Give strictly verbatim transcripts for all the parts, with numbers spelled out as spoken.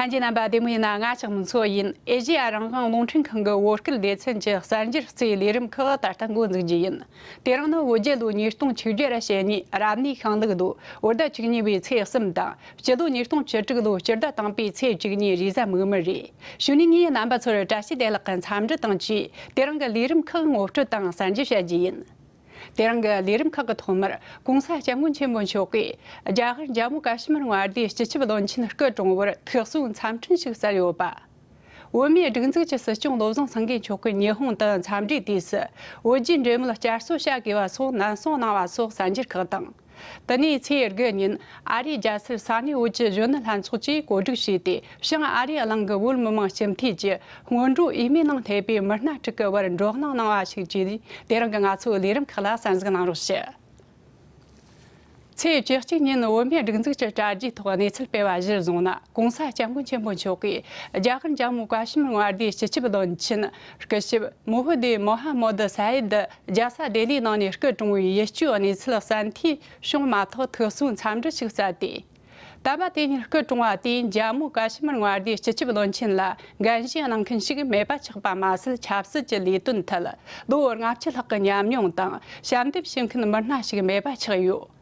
གསན་མཁན་རྣམ་པ་བདེ་མོ་ཡིན་ན། ང་ལྕགས་མོ་མཚོ་ཡིན། ཨེ་ཤེ་ཡ་རང་དབང་རླུང་འཕྲིན་ཁང་གི་བོད་སྐད་སྡེ་ཚན་གྱི་གསར་འགྱུར་རྩིས་ལས་རིམ་ཁག་ད་ལྟ་འགོ་འཛུགས་རྒྱུ་ཡིན། དེ་རིང་ནི་བོད་རྒྱལ་ལོ་ཉིས་སྟོང་བཅུ་བརྒྱད་ར་བྱེད་ཉིན་རབ་གནས་ཤིང་ལུག་ཟླ་བོད་ཟླ་བཅུ་གཉིས་པའི་ཚེས་གསུམ་དང་། སྤྱི་ལོ་ཉིས་སྟོང་བཅུ་དྲུག་ལོའི་སྤྱི་ཟླ་དང་པོའི་ཚེས་བཅུ་གཉིས་རེས་གཟའ་མིག་དམར་རེད། གཞུག་ནས་ངས་རྣམ་པ་ཚོར་བཀྲ་ཤིས་བདེ་ལེགས་ཀྱི་འཚམས་འདྲི་དང་བཅས། དེ་རིང་གི་ལས་རིམ་ཁག་ངོ་སྤྲོད་དང་གསར་འགྱུར་བྱ་རྒྱུ་ཡིན། དེ་རིང་གི་ལས་རིམ་ཁག་གི་ཐོག་མར་༸གོང་ས་༸སྐྱབས་མགོན་ཆེན་པོ་མཆོག་གིས་རྒྱ་གར་ཇམ་མུ་ཀ་ཤི་མིར་མངའ་སྡེའི་སྤྱི་ཁྱབ་བློན་ཆེན་སྐུ་གྲོངས་བར་ཐུགས་གསོའི་འཚམས་འཕྲིན་ཞིག་སྩལ་ཡོད་པ། བོད་མིའི་སྒྲིག་འཛུགས་ཀྱི་སྲིད་སྐྱོང་བློ་བཟང་སེང་གེ་མཆོག་གིས་ཉི་ཧོང་དུ་འཚམས་འདྲིའི་དུས་སུ་བོད་རྒྱའི་འབྲེལ་མོལ་བསྐྱར་གསོ་བྱ་དགོས་པ་སོགས་ནན་གསུངས་གནང་བ་སོགས་གསར་འགྱུར་ཁག་དང་། དེ་ནས་ཚེས་དགུ་ཉིན་ཨ་རིའི་རྒྱལ་སར་ས་གནས་བོད་ཀྱི་གཞོན་ནུ་ལྷན་ཚོགས་ཀྱིས་གོ་སྒྲིག་བྱས་ཏེ། བྱང་ཨ་རིའི་གླིང་གི་བོད་མི་མང་སྤྱི་འཐུས་ཀྱི་སྔོན་འགྲོ་འོས་མིའི་ནང་སླེབས་པའི་མི་སྣ་དྲུག་གི་བར་བགྲོ་གླེང་གནང་བ་ཞིག་བཅས། དེ་རིང་གི་ང་ཚོའི་ལས་རིམ་ཁག་ལ་གསན་གཟིགས་གནང་རོགས་ཞུ། ཚེས་བཅུ་གཅིག་ཉིན་བོད་མིའི་སྒྲིག་འཛུགས་ཀྱི་དྲ་རྒྱའི་ཐོག་གནས་ཚུལ་སྤེལ་བ་གཞིར་བཟུང་ན། ༸གོང་ས་༸སྐྱབས་མགོན་ཆེན་པོ་མཆོག་གིས་རྒྱ་གར་ཇམ་མུ་ཀ་ཤི་མིར་མངའ་སྡེའི་སྤྱི་ཁྱབ་བློན་ཆེན་སྐུ་ཞབས་མུ་ཧུ་དེ་མོ་ཧ་མོ་དི་ས་ཡེད་རྒྱལ་ས་ལྡི་ལིའི་ནང་ནས་སྐུ་གྲོངས་པའི་ཡུལ་སྐྱོད་གནས་ཚུལ་གསན་མཐུས་བྱུང་མ་ཐག་ཐུགས་གསོའི་འཚམས་འདྲི་ཞིག་སྩལ་ཏེ། དམ་པ་དེ་ཉིད་སྐུ་གྲོངས་པ་དེས་ཇམ་མུ་ཀ་ཤི་མིར་མངའ་སྡེའི་སྤྱི་ཁྱབ་བློན་ཆེན་ལ་འགན་བཞེས་གནང་མཁན་ཞིག་མེད་པ་ཆགས་པ་མ་ཟད། ཆབ་སྲིད་ཀྱི་ལས་དོན་ཐད་ལོ་ལྔ་བཅུ་ལྷག་གི་ཉམས་མྱོང་དང་ཞབས་འདེགས་ཞུ་མཁན་མི་སྣ་ཞིག་མེད་པ་ཆགས་ཡོད།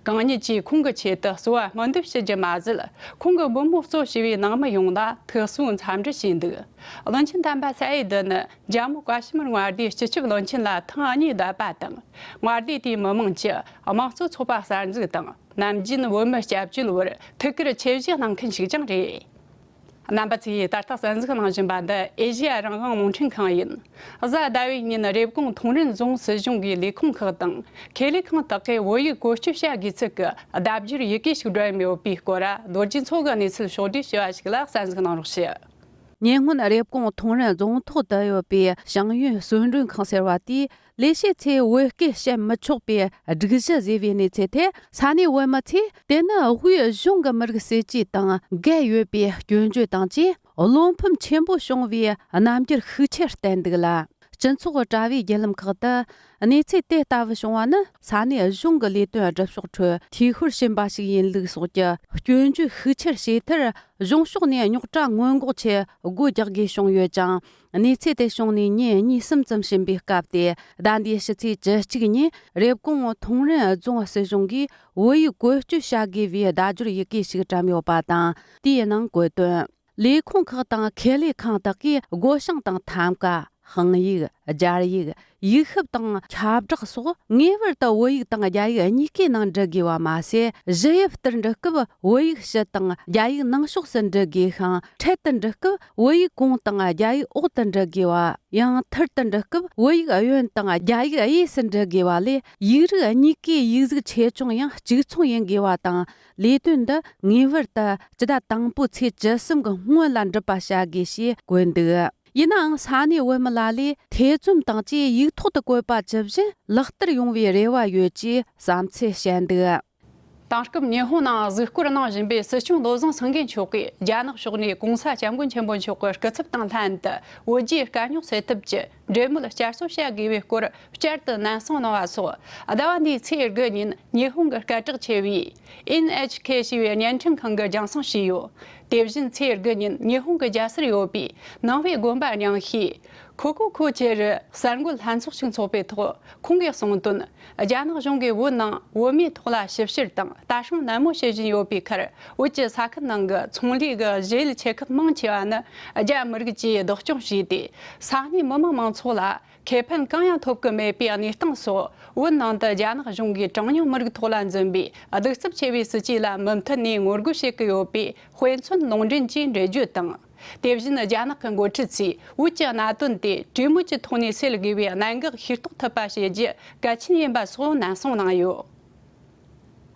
གང་ཉིད་ཀྱིས་ཁོང་གི་ཆེད་དུ་གསོལ་བ་སྨོན་འདེབས་ཞུ་རྒྱུ་མ་ཟད། ཁོང་གི་འབུལ་མོ་གཙོ་བྱས་པའི་ནང་མི་ཡོངས་ལ་ཐུགས་གསོའི་འཚམས་འདྲི་ཞུས་འདུག། བློན་ཆེན་དམ་པ་ས་ཡེད་ནི་ཇམ་མུ་ཀ་ཤི་མིར་མངའ་སྡེའི་སྤྱི་ཁྱབ་བློན་ཆེན་ལ་ཐེངས་གཉིས་བསྡད་པ་དང་། མངའ་སྡེ་དེའི་མི་དམངས་ཀྱི་དམངས་གཙོ་ཚོགས་པ་གསར་འཛུགས་དང་། ནམ་རྒྱུན་བོད་མི་སྐྱབས་བཅོལ་བར་ཐུགས་ཁུར་ཆེ་བཞེས་གནང་མཁན་ཞིག་ཀྱང་རེད། རྣམ་པ་ཚོས་ད་ལྟ་གསན་གཟིགས་གནང་བཞིན་པ་འདི་ཨེ་ཤེ་ཡ་རང་དབང་རླུང་འཕྲིན་ཁང་ཡིན། གཟའ་ཟླ་བའི་ཉིན་རེབ་གོང་ཐུང་རིན་རྫོང་སྲིད་གཞུང་གི་ལས་ཁུངས་ཁག་དང་ཁེ་ལས་ཁང་དག་གིས་བོད་ཡིག་བཀོལ་སྤྱོད་བྱ་དགོས་ཚུལ་གྱི་བརྡ་སྦྱོར་ཡི་གེ་ཞིག་སྒྲོན་ཡོད་པའི་སྐོར། རྡོ་རྗེ་མཚོ་གིས་གནས་ཚུལ་ཕྱོགས་བསྒྲིགས་བྱས་པ་ཞིག་ལ་གསན་གཟིགས་གནང་རོགས་ཞུ། ཉེ་སྔོན་རེབ་གོང་ཐུང་རིན་རྫོང་ཐོག་ཏུ་ཡོད་པའི་ཞང་ཡོན་གསོལ་མགྲོན་ཁང་ཟེར་བ་དེས། ལས་བྱེད་ཚོས་བོད་སྐད་བཤད་མི་ཆོག་པའི་སྒྲིག་གཞི་བཟོས་པའི་གནས་ཚུལ་ཐད། ས་གནས་བོད་མི་ཚོས་དེ་ནི་དབུས་གཞུང་གི་མི་རིགས་སྲིད་ཇུས་དང་འགལ་ཡོད་པའི་སྐྱོན་བརྗོད་དང་བཅས། བློ་ཕམ་ཆེན་པོ་བྱུང་བའི་རྣམ་འགྱུར་ཤུགས་ཆེར་བསྟན་འདུག་ལ། སྤྱི་ཚོགས་དྲ་བའི་བརྒྱུད་ལམ་ཁག་ཏུ། གནས་ཚུལ་དེ་ལྟ་བུ་བྱུང་བ་ནི་ས་གནས་གཞུང་གི་ལས་དོན་སྒྲུབ་ཕྱོགས་ཁྲོད་འཐུས་ཤོར་ཕྱིན་པ་ཞིག་ཡིན་ལུགས་སོགས་ཀྱི་སྐྱོན་བརྗོད་ཤུགས་ཆེར་བྱས་མཐར། གཞུང་ཕྱོགས་ནས་རྙོག་དྲ་སྔོན་འགོག་ཆེད་སྒོ་རྒྱག་དགོས་བྱུང་ཡོད་ཅིང་། གནས་ཚུལ་དེ་བྱུང་ནས་ཉིན་གཉིས་གསུམ་ཙམ་ཕྱིན་པའི་སྐབས་ཏེ། ཟླ་འདིའི་ཕྱི་ཚེས་བཅུ་གཅིག་ཉིན་རེབ་གོང་ཐུང་རིན་རྫོང་སྲིད་གཞུང་གིས་བོད་ཡིག་བཀོལ་སྤྱོད་བྱ་དགོས་པའི་བརྡ་སྦྱོར་ཡི་གེ་ཞིག་བཀྲམ་ཡོད་པ་དང་། དེའི་ནང་བཀོད་དོན། ལས་ཁུངས་ཁག་དང་ཁེ་ལས་ཁང་དག་གིས་སྒོ་བྱང་དང་ཐམ་ཀ། དཔང་ཡིག་སྦྱར་ཡིག་ཡིག་ཤུབས་དང་ཁྱབ་བསྒྲགས་སོགས་ངེས་པར་དུ་བོད་ཡིག་དང་རྒྱ་ཡིག་གཉིས་ཀའི་ནང་འབྲི་དགོས་པ་མ་ཟད། གཞི་དབྱིབས་ལྟར་འབྲི་སྐབས་བོད་ཡིག་ཕྱི་དང་རྒྱ་ཡིག་ནང་ཕྱོགས་སུ་འབྲི་དགོས་ཤིང་། འཕྲལ་དུ་འབྲི་སྐབས་བོད་ཡིག་གོང་དང་རྒྱ་ཡིག་འོག་ཏུ་འབྲི་དགོས་པ། ཡང་མཐུར་དུ་འབྲི་སྐབས་བོད་ཡིག་གཡོན་དང་རྒྱ་ཡིག་གཡས་སུ་འབྲི་དགོས་པ་ལས། ཡིག་རིགས་གཉིས་ཀའི་ཡིག་གཟུགས་ཆེ་ཆུང་ཡང་གཅིག་མཚུངས་ཡིན་དགོས་པ་དང་། ལས་དོན་འདི་ངེས་པར་དུ་སྤྱི་ཟླ་དང་པོའི་ཚེས་བཅུ་གསུམ་གྱི་སྔོན་ལ་འགྲུབ་པ་བྱ་དགོས་ཞེས་བཀོད་འདུག། ཡིན་ནའང་ས་གནས་བོད་མི་ལ་ལས་ཐེ་ཚོམ་དང་བཅས་ཡིག་ཐོག་ཏུ་བཀོད་པ་ཇི་བཞིན་ལག་བསྟར་ཡོང་བའི་རེ་བ་ཡོད་ཅེས་བསམ་ཚུལ་བཤད་འདུག། དེང་སྐབས་ཉི་ཧོང་ནང་གཟིགས་སྐོར་གནང་བཞིན་པའི་སྲིད་སྐྱོང་བློ་བཟང་སེང་གེ་མཆོག་གིས་རྒྱ་ནག་ཕྱོགས་ནས་༸གོང་ས་༸སྐྱབས་མགོན་ཆེན་པོ་མཆོག་གི་སྐུ་ཚབ་དང་ལྷན་དུ་བོད་རྒྱའི་དཀའ་རྙོག་སེལ་ཐབས་ཀྱི་འབྲེལ་མོལ་བསྐྱར་གསོ་བྱ་དགོས་པའི་སྐོར་བསྐྱར་དུ་ནན་གསུངས་གནང་བ་སོགས། ཟླ་བ་འདིའི་ཚེས་དགུ་ཉིན་ཉི་ཧོང་གི་སྐད་གྲགས་ཆེ་བའི་ཨེན་ཨེཆ་ཁེ་ཞེས་པའི་བརྙན་འཕྲིན་ཁང་གིས་རྒྱང་སྲིང་བྱས་ཡོད། དེ་བཞིན་ཚེས་དགུ་ཉིན་ཉི་ཧོང་གི་རྒྱལ་སར་ཡོད་པའི་ནང་པའི་དགོན་པ་རྙིང་ཤོས་ཁོ་ཁོ་ཁོ་ཆེ་རུ་གསར་འགོད་ལྷན་ཚོགས་ཤིག་འཚོགས་པའི་ཐོག་ཁོང་གིས་གསུངས་དོན། རྒྱ་ནག་གཞུང་གིས་བོད་ནང་བོད་མིའི་ཐོག་ལ་ཞིབ་བཤེར་དང་ལྟ་སྲུང་ནན་མོ་བྱེད་བཞིན་ཡོད་པའི་ཁར། བོད་ཀྱི་ས་ཁུལ་ནང་གི་ཚོང་ལས་ཀྱི་གཞས་ཡུལ་ཆེ་ཁག་མང་ཆེ་བ་ནི་རྒྱ་མི་རིགས་ཀྱིས་བདག་སྐྱོང་བྱས་ཏེ། ས་གནས་མི་དམངས་མང་ཚོགས་ལ་ཁེ་ཕན་གང་ཡང་ཐོབ་ཀྱི་མེད་པའི་གནས་སྟངས་སོགས། བོད་ནང་དུ་རྒྱ་ནག་གཞུང་གིས་གྲངས་ཉུང་མི་རིགས་ཐོག་ལ་འཛིན་པའི་གདུག་རྩུབ་ཆེ་བའི་སྲིད་ཇུས་ལ་མུ་མཐུད་ནས་ངོ་རྒོལ་བྱེད་ཀྱི་ཡོད་པའི་དཔེ་མཚོན་ལུང་འདྲེན་གྱིས་འགྲེལ་བརྗོད་དང་། དེ་བཞིན་རྒྱ་ནག་གི་འགོ་ཁྲིད་ཚོས་བོད་ཀྱི་གནད་དོན་དེ་གྲོས་མོལ་གྱི་ཐོག་ནས་སེལ་དགོས་པའི་གནད་འགག་ཤེས་རྟོགས་ཐུབ་པ་བྱེད་རྒྱུ་གལ་ཆེན་ཡིན་པ་སོགས་ནན་གསུངས་གནང་ཡོད།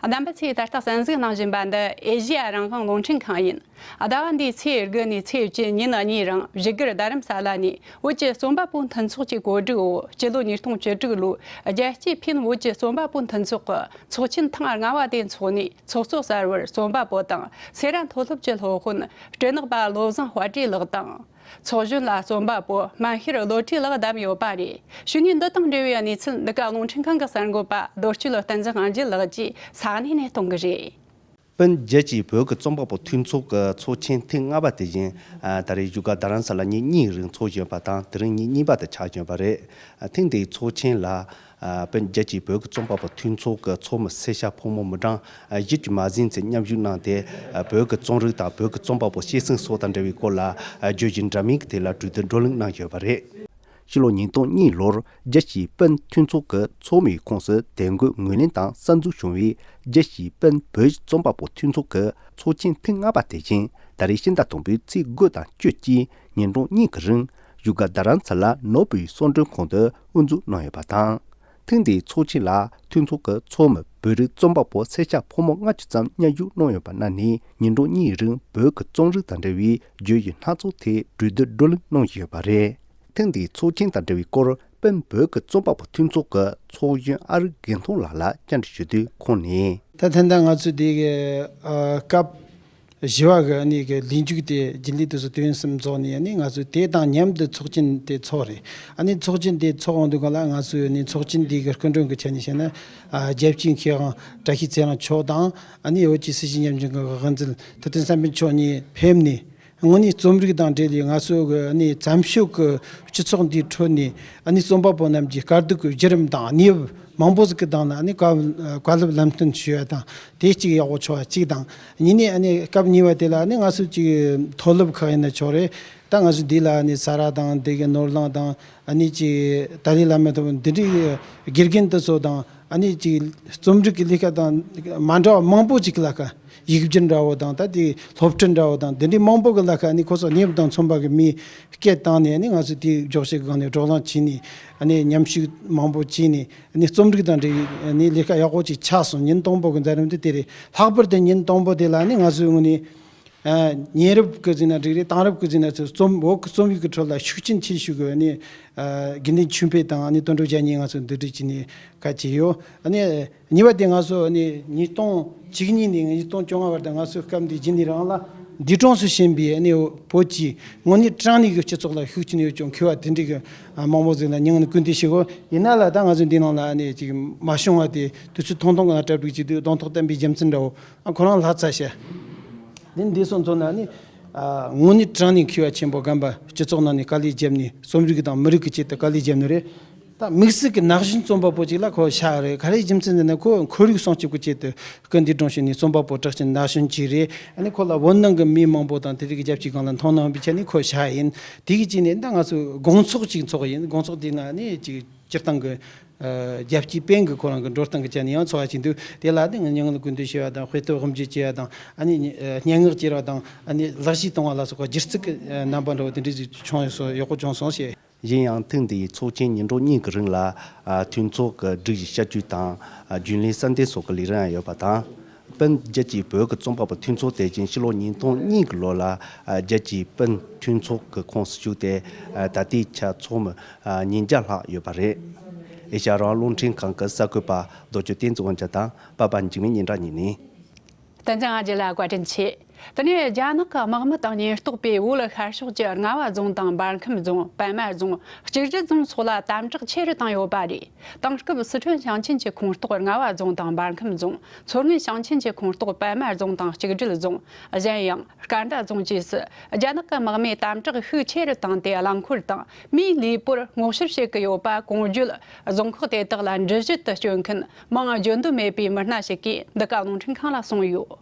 རྣམ་པ་ཚོས་ད་ལྟ་གསན་གཟིགས་གནང་བཞིན་པ་འདི་ཨེ་ཤེ་ཡ་རང་དབང་རླུང་འཕྲིན་ཁང་ཡིན། ཟླ་བ་འདིའི་ཚེས་དགུ་ནས་ཚེས་བཅུ་ཉིན་གཉིས་རིང་བཞུགས་སྒར་རྡ་རམ་ས་ལ་ནས་བོད་ཀྱི་རྩོམ་པ་པོ་མཐུན་ཚོགས་ཀྱི་གོ་སྒྲིག་འོག་སྤྱི་ལོ་ཉིས་སྟོང་བཅུ་དྲུག་ལོའི་རྒྱལ་སྤྱིའི་ཕིན་བོད་ཀྱི་རྩོམ་པ་པོ་མཐུན་ཚོགས་ཀྱི་ཚོགས་ཆེན་ཐེངས་ལྔ་བ་དེ་འཚོགས་ནས། ཚོགས་གཙོ་གསར་བར་རྩོམ་པ་པོ་དང་སེ་ར་མཐོ་སློབ་ཀྱི་སློབ་དཔོན་སྤྲེལ་ནག་པ་བློ་བཟང་དཔལ་སྒྲོན་ལགས་དང་། ཚོགས་གཞོན་ལ་རྩོམ་པ་པོ་སྨན་ཤེར་བློ་གྲོས་ལགས་བདམས་ཡོད་པ་རེད། གཞུག་ནས་འདི་དང་འབྲེལ་བའི་གནས་ཚུལ་འདི་ག་རླུང་འཕྲིན་ཁང་གི་གསར་འགོད་པ་རྡོ་སྐྱིད་བསྟན་འཛིན་དབང་རྒྱལ་ལགས་ཀྱིས་ས་གནས་ནས་གཏོང་གི་རེད། སྤུན་བརྒྱད་ཀྱི་བོད་ཀྱི་རྩོམ་པ་པོ་མཐུན་ཚོགས་ཀྱི་ཚོགས་ཆེན་ཐེངས་ལྔ་པ་དེ་བཞིན་ད་རེས་བཞུགས་སྒར་རྡ་རམ་ས་ལ་ཉིན་གཉིས་རིང་འཚོགས་བཞིན་པ་དང་དེ་རིང་ཉིན་གཉིས་པ་དུ་ཆགས་བཞིན་པ་རེད། ཐེངས་འདིའི་ཚོགས་ཆེན་ལ་སྤུན་བརྒྱད་ཀྱི་བོད་ཀྱི་རྩོམ་པ་པོ་མཐུན་ཚོགས་ཀྱི་ཚོགས་མི་སེར་སྐྱ་ཕོ་མོ་མི་གྲངས་བཞི་བཅུ་མ་ཟིན་ཙམ་མཉམ་ཞུགས་གནང་སྟེ། བོད་ཀྱི་རྩོམ་རིག་དང་བོད་ཀྱི་རྩོམ་པ་པོ་སྐྱེད་སྲིང་སོགས་དང་འབྲེལ་བའི་སྐོར་ལ་བརྗོད་གཞི་འདྲ་མིན་གྱི་ཐད་ལ་གྲོས་བསྡུར་བགྲོ་གླེང་གནང་བཞིན་པ་རེད། ཕྱི་ལོ་ཉིས་སྟོང་གཉིས་ལོར་རྒྱལ་སྤྱིའི་སྤུན་མཐུན་ཚོགས་ཀྱི་ཚོགས་མིའི་ཁོངས་སུ་དེ་སྔོན་ངོས་ལེན་དང་གསར་འཛུགས་བྱུང་བའི་རྒྱལ་སྤྱིའི་སྤུན་བོད་རྩོམ་པ་པོ་མཐུན་ཚོགས་ཀྱི་ཚོགས་ཆེན་ཐེངས་ལྔ་པ་དེ་བཞིན་ད་རེས་ཕྱི་ཟླ་དང་པོའི་ཚེས་དགུ་དང་བཅུ་གཅིག་ཉིན་གྲངས་གཉིས་ཀྱི་རིང་བཞུགས་སྒར་རྡ་རམ་ས་ལ་ནོར་བུའི་གསོལ་མགྲོན་ཁང་དུ་དབུ་འཛུགས་གནང་ཡོད་པ་དང་། ཐེངས་འདིའི་ཚོགས་ཆེན་ལ་མཐུན་ཚོགས་ཀྱི་ཚོགས་མི་བོད་རིགས་རྩོམ་པ་པོ་སེར་སྐྱ་ཕོ་མོ་ལྔ་བཅུ་ཙམ་མཉམ་ཞུགས་གནང་ཡོད་པ་རྣམས་ནས་ཉིན་གྲངས་གཉིས་རིང་བོད་ཀྱི་རྩོམ་རིག་དང་འབྲེལ་བའི་བརྗོད་གཞི་སྣ་ཚོགས་ཐད་གྲོས་བསྡུར་བགྲོ་གླེང་གནང་བཞིན་ཡོད་པ་རེད། ཐེངས་འདིའི་ཚོགས་ཆེན་དང་འབྲེལ་བའི་སྐོར་སྤུན་བོད་ཀྱི་རྩོམ་པ་པོ་མཐུན་ཚོགས་ཀྱི་ཚོགས་གཞོན་ཨ་རིག་དགེ་མཐོང་ལགས་ལ་བཅར་འདྲི་ཞུ་དུས་ཁོང་ནས། ད་ད་ལྟ་ང་ཚོ་འདི་གི་ཨ་སྐབས་བཞི་བ་གི་ཨ་ནི་གི་ལས་མཇུག་དེ་རྒྱུན་ལས་དེ་ཚོ་དུས་ཡུན་གསུམ་རྫོགས་ནས་ཨ་ནི་ང་ཚོ་དེ་དང་མཉམ་དུ་ཚོགས་ཆེན་དེ་ཚོགས་རེད། ཨ་ནི་ཚོགས་ཆེན་དེ་ཚོགས་འོང་དུས་ག་ལ་ང་ཚོས་ཨ་ནི་ཚོགས་ཆེན་འདི་གི་སྐུ་མགྲོན་གྱི་ཆ་ནས་བཤད་ན། ཨ་རྒྱལ་སྤྱིའི་མཁས་དབང་བཀྲ་ཤིས་ཚེ་རིང་མཆོག་དང་ཨ་ནི་བོད་ཀྱི་སྲིད་ཞུ་ཉམས་ཆུང་གི་དབུ་འཛིན་ཐུབ་བསྟན་བསམ་འཕེལ་མཆོག་གཉིས་ཕེབས་ནས། དངོས་གནས་རྩོམ་རིག་དང་འབྲེལ་བའི་ང་ཚོ་གི་ཨ་ནི་བཙན་བྱོལ་གི་སྤྱི་ཚོགས་འདིའི་ཁྲོད་ནས་ཨ་ནི་རྩོམ་པ་པོ་རྣམས་ཀྱི་དཀའ་སྡུག་གི་བརྒྱུད་རིམ་དང་གནས་བབ་མང་པོ་ཟིག་གི་སྟེང་ལ་ཨ་ནི་བཀའ་བཀའ་སློབ་ལམ་སྟོན་ཞུ་ཡ་དང་དེ་གཅིག་ཡག་པོ་ཆོག་པ་གཅིག་དང་། གཉིས་ནས་ཨ་ནི་སྐབས་གཉིས་པ་དེ་ལ་ཨ་ནི་ང་ཚོ་གཅིག་མཐོ་སློབ་ཁག་ཡིན་ན་ཆོག་རེད། ད་ང་ཚོ་འདི་ལ་ཨ་ནི་ས་ར་དང་འདི་གི་ནོར་གླིང་དང་ཨ་ནི་གཅིག་ཏཱ་ལའི་བླ་མ་དང་འདི་འདྲའི་དགེ་རྒན་དེ་ཚོ་དང་ཨ་ནི་གཅིག་རྩོམ་རིག་གི་ལས་ཀ་དང་མ་འདྲ་བ་མང་པོ་ཅིག་ལ་ཁ། ཡིག་སྒྱུར་འདྲ་བོ་དང་ད་དེ་སློབ་ཁྲིད་འདྲ་བོ་དང་དེ་འདྲའི་མང་པོ་གི་ལ་ཁ་ནི་ཁོ་ཚོ་གནས་བབ་དང་མཚུངས་པ་གི་མི་སྐད་བཏང་ནས་ནི་ང་ཚོ་དེའི་འཇོག་བྱེད་ཀྱི་སྒང་ནས་བགྲོ་གླེང་བྱས་ནས་ནི་མཉམ་ཞུགས་མང་པོ་བྱས་ནས་ནི་རྩོམ་རིག་དང་འབྲེལ་བའི་ནི་ལས་ཀ་ཡག་པོ་ཅིག་ཆགས་སོང་། ཉིན་དང་པོ་གི་མཛད་རིམ་དེ་དེ་རེད། ལྷག་པར་དུ་ཉིན་དང་པོ་དེ་ལ་ནི་ང་ཚོའི་ངོས་ནས་ཉེ་རབས་ཀྱི་ཟིན་ན་འགྲིག་རེད། དེང་རབས་ཀྱི་ཟིན་ན་ཚོ་རྩོམ་བོད་ཀྱི་རྩོམ་ཡིག་གི་ཁྲོད་ལ་ཤུགས་རྐྱེན་ཆེ་ཤོས་ཀྱི་ནི་དགེ་འདུན་ཆོས་འཕེལ་དང་ནི་དོན་གྲུབ་རྒྱལ་གཉིས་ང་ཚོ་འདུ་འགྲིག་བྱས་ནས་བཀའ་བཅད་ཡོད། ཨ་ནི་གཉིས་པ་དེ་ང་ཚོ་ཨ་ནི་ཉིས་སྟོང་བཅུ་གཉིས་ནས་ཉིས་སྟོང་བཅོ་ལྔ་བར་དུ་ང་ཚོའི་སྐབས་འདིའི་རྗེས་ནས་རང་ལ་འདས་གྲོངས་སུ་ཕྱིན་པའི་ཨ་ནི་བོད་ཀྱི་དངོས་གནས་དྲང་གནས་ཀྱི་སྤྱི་ཚོགས་ལ་ཤུགས་རྐྱེན་ཡོད་ཅིང་མཁས་པ་དེ་འདྲའི་གི་མང་པོ་ཟིག་ལ་མྱིང་ནས་སྐུར་འདེབས་བྱེད་དགོས། ཡིན་ན་ལ་ད་ང་ཚོ་འདི་ནང་ལ་ཨ་ནི་ཅིག་མ་བྱུང་བ་དེ་དུས་ཚོད་ཐུང་ཐུང་གི་ནང་གྲ་སྒྲིག་བྱེད་དུས་གདོང་ཐོག་བསྟན་པའི་རྒྱུ་མཚན་འདྲ་བོ་ཨ་ཁོ་རང་ལྷག་ཚར་ཤག། འདི་འདི་སོང་ཚོ་ན་ནི་ཨ་དངོས་གནས་དྲང་གནས་མཁས་པ་ཆེན་པོ་རྒན་པ་སྤྱི་ཚོགས་ནང་ནས་དཀའ་ལས་བརྒྱབ་ནས་རྩོམ་རིག་དང་མི་རིགས་ཀྱི་ཆེད་དུ་དཀའ་ལས་བརྒྱབ་ནི་རེད། ད་དམིགས་བསལ་གྱི་ན་གཞོན་རྩོམ་པ་པོ་ཅིག་ལ་ཁོ་ཤ་རེད། ག་རེ་རྒྱུ་མཚན་ཟེར་ན་ཁོ་ཁོར་ཡུག་སྲུང་སྐྱོབ་ཀྱི་ཆེད་དུ་སྐུ་འདས་གྲོངས་ཤིང་ནས་རྩོམ་པ་པོ་གྲགས་ཅན་ན་གཞོན་ཅིག་རེད། ཨ་ནི་ཁོ་ལ་བོད་ནང་གི་མི་མང་པོ་དང་དེ་རིགས་ཀྱི་རྒྱབ་ཀྱི་སྒང་ལ་མཐོང་སྣང་ཡོད་པའི་ཆ་ནས་ཁོ་ཤ་ཡིན། དེ་གི་ཅིག་ནས་ད་ང་ཚོས་དགོང་ཚོགས་ཅིག་འཚོགས་ཡིན། དགོང་ཚོགས་དེ་ན་ནི་ཅིག་སྤྱིར་བཏང་གི་རྒྱལ་སྤྱིའི་སྤུན་གྱི་ཁོ་རང་གི་འགྲོ་སྟངས་ཀྱི་ཆ་ནས་ཡང་འཚོགས་པ་ཅིག་འདུག། དེ་ལ་ནི་ང་མྱ་ངན་ལ་སྐུར་འདེབས་ཞུ་བ་དང་དཔེ་སྟོན་དབུ་འབྱེད་བྱེད་པ་དང་ཨ་ནི་སྙན་ངག་བསྐྱུར་བ་དང་ཨ་ནི་ལག་ཤེས་གཏོང་བ་ལ་སོགས་པ་སྒྱུ་རྩལ་གྱི་རྣམ་པ་འདྲ་བོ་དེ་འདྲ་ཞིག་བྱུང་ཡོད་སོགས་ཡག་པོ་བྱུང་སོང་ཞེས། གཞན་ཡང་ཐེངས་འདིའི་ཚོགས་ཆེན་ཉིན་གྲངས་གཉིས་ཀྱི་རིང་ལ་མཐུན་ཚོགས་ཀྱི་སྒྲིག་གཞི་བསྐྱར་བཅོས་དང་རྒྱུན་ལས་གསར་འདེམས་སོགས་ཀྱི་ལས་རིམ་ཡང་ཡོད་པ་དང་། སྤུན་བརྒྱད་ཀྱི་བོད་ཀྱི་རྩོམ་པ་པོ་མཐུན་ཚོགས་དེ་བཞིན་ཕྱི་ལོ་ཉིས་སྟོང་གཉིས་ཀྱི་ལོ་ལ་རྒྱལ་སྤྱིའི་སྤུན་མཐུན་ཚོགས་ཀྱི་ཁོངས་སུ་ཞུགས་ཏེ་ད་ལྟའི་ཆར་ཚོགས་མི་ཉིས་བརྒྱ་ལྷག་ཡོད་པ་རེད། ཨེ་ཤ་ཡ་རང་དབང་རླུང་འཕྲིན་ཁང་གི་གསར་འགོད་པ་རྡོ་ཆུ་བསྟན་འཛིན་དབང་རྒྱལ་དང་པ་པ་འཇིགས་མེད་སྙན་གྲགས་གཉིས་ནས། བསྟན་འཛིན་དབང་རྒྱལ་ལ་བཀའ་དྲིན་ཆེ། དེ་ནས་རྒྱ་ནག་གི་དམག་མི་དང་ཉེན་རྟོག་པས་བོད་ཤར་ཕྱོགས་ཀྱི་རྔ་བ་རྫོང་དང་འབར་ཁམས་རྫོང་། པད་མ་རྫོང་། གཅིག་སྒྲིལ་རྫོང་སོགས་ལ་དམ་དྲག་ཆེ་རུ་བཏང་ཡོད་པ་རེད། དེང་སྐབས་སི་ཁྲོན་ཞིང་ཆེན་གྱི་ཁོངས་གཏོགས་རྔ་བ་རྫོང་དང་འབར་ཁམས་རྫོང་། མཚོ་སྔོན་ཞིང་ཆེན་གྱི་ཁོངས་གཏོགས་པད་མ་རྫོང་དང་གཅིག་སྒྲིལ་རྫོང་། གཞན་ཡང་སྐར་མདའ་རྫོང་བཅས་སུ་རྒྱ་ནག་གི་དམག་མིས་དམ་དྲག་ཤུགས་ཆེ་རུ་བཏང་སྟེ་རླངས་འཁོར་དང་མིའི་ལུས་པོར་སྔོག་བཤེར་བྱེད་ཀྱི་ཡོད་པ་གོང་བརྗོད། རྫོང་ཁག་དེ་དག་ལ་འགྲུལ་བཞུད་དུ་བསྐྱོད་མཁན་མིང་བརྗོད་འདོད་མེད་པའི་མི་སྣ་ཞིག་གིས་འདི་ག་རླུང་འཕྲིན་ཁང་ལ་གསུངས་ཡོད།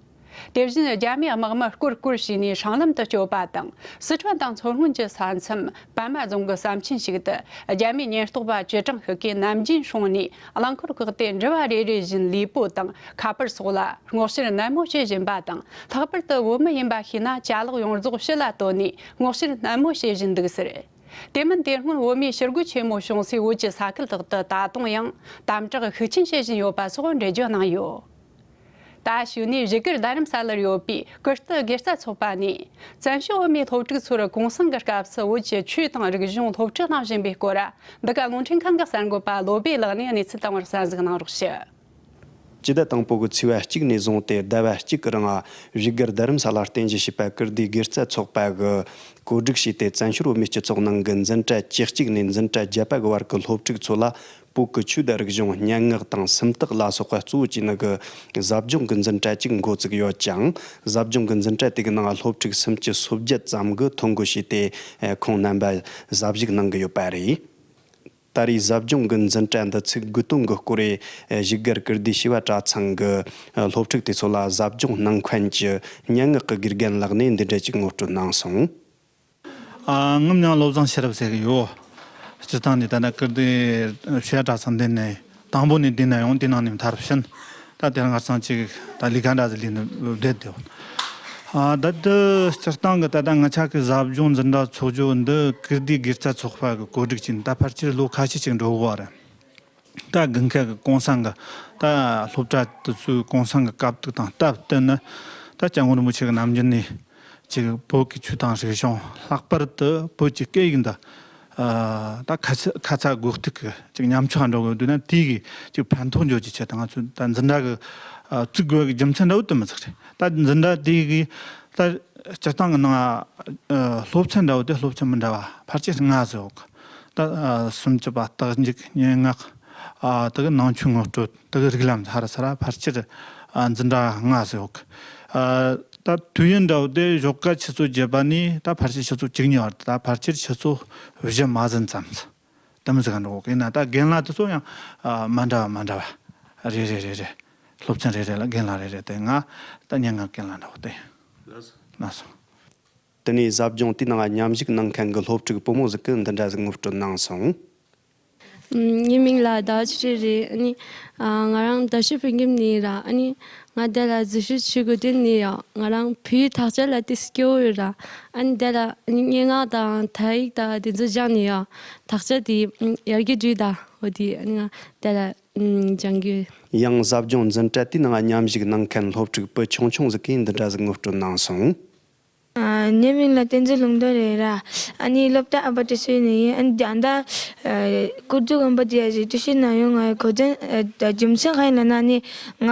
དེ་བཞིན་རྒྱ་མིའི་དམག་མི་སྐོར་སྐོར་བྱས་ནས་སྲང་ལམ་དུ་བསྐྱོད་པ་དང་། སི་ཁྲོན་དང་མཚོ་སྔོན་གྱི་ས་མཚམས་པད་མ་རྫོང་གི་ས་མཆན་ཞིག་ཏུ་རྒྱ་མིའི་ཉེན་རྟོག་པ་ཅུས་ཀྲང་ཧུ་གིས་ནམ་རྒྱུན་སྲུང་ནས་རླངས་འཁོར་བཀག་སྟེ་འགྲུལ་བ་རེ་རེ་བཞིན་ལུས་པོ་དང་ཁ་པར་སོགས་ལ་སྔོག་བཤེར་ནན་མོ་བྱེད་བཞིན་པ་དང་། ལྷག་པར་དུ་བོད་མི་ཡིན་པ་ཤེས་ན་ཅ་ལག་ཡོངས་རྫོགས་ཕྱི་ལ་བཏོན་ནས་སྔོག་བཤེར་ནན་མོ་བྱེད་བཞིན་འདུག་ཟེར། དེ་མིན་དེ་སྔོན་བོད་མིའི་ཞི་རྒོལ་ཆེན་མོ་བྱུང་སའི་བོད་ཀྱི་ས་ཁུལ་དག་ཏུ་ད་དུང་ཡང་དམ་དྲག་ཤུགས་ཆེན་བྱེད་བཞིན་ཡོད་པ་སོགས་འགྲེལ་བརྗོད་གནང་ཡོད། ད་གཞུག་ནས་བཞུགས་སྒར་རྡ་རམ་ས་ལར་ཡོད་པའི་ཀིརྟི་དགེ་རྩ་ཚོགས་པ་ནས་བཙན་བྱོལ་བོད་མིའི་སློབ་ཕྲུག་ཚོར་གུང་སེང་གི་སྐབས་སུ་བོད་ཀྱི་ཆོས་དང་རིག་གཞུང་སློབ་ཁྲིད་གནང་བཞིན་པའི་སྐོར། འདི་ག་རླུང་འཕྲིན་ཁང་གི་གསར་འགོད་པ་བློ་སྦེ་ལགས་ནས་གནས་ཚུལ་བཏང་བར་གསན་གཟིགས་གནང་རོགས་ཞུ། སྤྱི་ཟླ་དང་པོ་གི་ཚེས་པ་གཅིག་ནས་བཟུང་སྟེ་ཟླ་བ་གཅིག་གི་རིང་བཞུགས་སྒར་རྡ་རམ་ས་ལར་རྟེན་གཞི་བྱས་པ་ཀིརྟིའི་དགེ་རྩ་ཚོགས་པ་གིས་གོ་སྒྲིག་བྱས་ཏེ། བཙན་བྱོལ་བོད་མིའི་སྤྱི་ཚོགས་ནང་གི་འཛིན་གྲྭ་བཅུ་གཅིག་ནས་འཛིན་གྲྭ་བརྒྱད་པ་གི་བར་གྱི་སློབ་ཕྲུག་ཚོ་ལ། བོད་ཀྱི་ཆོས་དང་རིག་གཞུང་། སྙན་ངག་དང་སུམ་རྟགས་ལ་སོགས་པ་གཙོ་བོ་བྱས་ནས་ཀྱི་ཟབ་སྦྱོང་གི་འཛིན་གྲྭ་གཅིག་འགོ་བཙུགས་ཡོད་ཅིང་། ཟབ་སྦྱོང་གི་འཛིན་གྲྭ་དེ་གི་ནང་སློབ་ཕྲུག་སུམ་ཅུ་སོ་བརྒྱད་ཙམ་གྱིས་ཐོ་འགོད་བྱས་ཏེ། ཁོང་རྣམ་པ་ཟབ་ཞུགས་གནང་གི་ཡོད་པ་རེད། ད་རེས་ཟབ་སྦྱོང་གི་འཛིན་གྲྭ་འདི་ཚོའི་དགུ་སྟོན་གྱི་སྐོར་རེ། བཞུགས་སྒར་ཀིརྟིའི་བྱེས་པ་གྲྭ་ཚང་གི་སློབ་ཕྲུག་དེ་ཚོ་ལ་ཟབ་སྦྱོང་གནང་མཁན་གྱི་སྙན་ངག་གི་དགེ་རྒན་ལགས་ནས་འདི་འདྲ་ཅིག་ངོ་སྤྲོད་གནང་སོང་། ཨ། ངའི་མིང་བློ་བཟང་ཤེས་རབ་ཟེར་གི་ཡོད། སྤྱིར་བཏང་ནས་ད་ལྟ་ཀིརྟིའི་བྱེས་པ་གྲྭ་ཚང་འདི་ནས་དང་པོ་ནས་འདི་ན་ཡོང་། དེ་ནང་ནས་མཐར་ཕྱིན། ད་དེ་རིང་ང་ཚང་གཅིག་ད་ལས་ཀ་འདྲ་ཟིག་ལས་ནས་བསྡད་དེ། ཨ། ད་ལྟ་སྤྱིར་བཏང་གི་ད་ལྟ་ང་ཅག་གི་ཟབ་སྦྱོང་འཛིན་གྲྭ་འཚོགས་རྒྱུ་འདི་ཀིརྟིའི་དགེ་རྩ་ཚོགས་པ་གི་གོ་སྒྲིག་བྱས་ནས་ད་ཕལ་ཆེར་ལོ་ཁ་ཤས་ཅིག་འགྲོ་གི་ཡོད་རེད། ད་དགུན་ཁ་གི་གུང་སེང་གི་ད་སློབ་གྲྭ་དེ་ཚོའི་གུང་སེང་གི་སྐབས་དུས་དང་སྟབས་བསྟུན་ནས། ད་སྐྱབས་མགོན་རིན་པོ་ཆེ་གི་ནམ་རྒྱུན་ནས་ཅིག་བོད་ཀྱི་ཆོས་དང་རིག་གཞུང་། ལྷག་པར་དུ་བོད་ཀྱི་སྐད་ཡིག་འདི། ཨ། ད་ཁ་ཚ་ཁ་ཚ་དགོས་གཏུག་གི་ཅིག་ཉམས་ཆག་འགྲོ་གི་འདུག་ན། དེ་གི་ཅིག་ཕན་ཐོགས་འབྱོར་གྱི་ཆེད་དུ་ང་ཚོས་ད་འཛིན་གྲྭ་གི་ཨ་བཙུགས་དགོས་ཀྱི་རྒྱུ་མཚན་འདྲ་བོ་དེ་མོ་ཟིག་རེད། ད་འཛིན་གྲྭ་དེ་གི་ད་སྤྱིར་བཏང་གི་ནང་ཨ་སློབ་ཚན་འདྲ་བོ་དེ་སློབ་ཚན་མི་འདྲ་བ་ཕལ་ཆེར་ལྔ་ཟིག་ཡོད་གི། ད་ཨ་སུམ་ཅུ་པ། རྟགས་འཇུག་སྙན་ངག་ཨ་དེ་གི་ནང་ཆོས་ངོ་སྤྲོད། དེ་གི་རིགས་ལམ། ཧ་ར་ས་ར་ཕལ་ཆེར་ཨ་འཛིན་གྲྭ་ལྔ་ཟིག་ཡོད་གི། ཨ་ད་དུས་ཡུན་འདྲ་བོ་དེ་ཞོགས་ཀ་ཆུ་ཚོད་བརྒྱད་པ་ནས་ད་ཕལ་ཆེར་ཆུ་ཚོད་བཅུ་གཉིས་བར་དུ། ད་ཕལ་ཆེར་ཆུ་ཚོད་བཞི་མ་ཟིན་ཙམ་ཟིག་དེ་མོ་ཟིག་ག་འགྲོ་གི། ཡིན་ན་ད་རྒན་ལགས་དེ་ཚོ་ཡང་ཨ་མ་འདྲ་བ་མ་འདྲ་བ་རེ་རེ་རེ་རེ། སློབ་ཚན་རེ་རེ་ལ་རྒན་ལགས་རེ་རེ་དེ། ང་ད་སྙན་ངག་རྒན་ལགས་འདྲ་བོ་དེ། ལགས་སོ། ལགས་སོ། དེ་ནས་ཟབ་སྦྱོང་དེའི་ནང་མཉམ་ཞུགས་གནང་མཁན་གྱི་སློབ་ཕྲུག་བུ་མོ་ཟིག་གིས་འདི་འདྲ་ཟིག་ངོ་སྤྲོད་གནང་སོང་། ཨམ། ངའི་མིང་ལ་ཟླ་བ་ཆོས་སྒྲོན་རེད། ཨ་ནི་ཨ་ང་རང་རྡ་ཤོད་བོད་ཁྱིམ་ནས་ར། ཨ་ནི་ང་འདི་ལ་འཛུལ་ཞུགས་བྱེད་དགོས་དོན་ནི་ཡ། ང་རང་བོད་ཡིག་དག་ཆ་ལ་དེ་སྐྱོ་བོ་ཡོད་ར། ཨ་ནི་འདི་ལ་ཨ་ནི་སྙན་ངག་དང་ཐད་ཡིག་དང་དེ་ཚོ་སྦྱངས་ནས་ཡ། དག་ཆ་དེ་ཨམ་ཡར་རྒྱས་འགྲོ་ད། འོ་དེ་ཨ་ནི་ང་འདི་ལ་ཨམ་སྦྱང་གི་ཡོད། ཡང་ཟབ་སྦྱོང་འཛིན་གྲྭ་དེའི་ནང་མཉམ་ཞུགས་གནང་མཁན་སློབ་ཕྲུག་བུ་ཆུང་ཆུང་ཟིག་གིས་འདི་འདྲ་ཟིག་ངོ་སྤྲོད་གནང་སོང་། ཨ། ངའི་མིང་ལ་བསྟན་འཛིན་ལུང་རྟོགས་རེད་ར། ཨ་ནི་སློབ་གྲྭ་ཨ་ཕ་ཏི་སེ་ནས་ཡིན། ཨ་ནི་ད་ལྟ་ཨ་ཀིརྟི་དགོན་པ་དེ་ཡ་ཞིག་ཏི་སེ་ན་ཡོང་ང་གོ་དོན་ཨ་ད་རྒྱུ་མཚན་གང་ཡིན་ལབ་ན། ཨ་ནི་ང་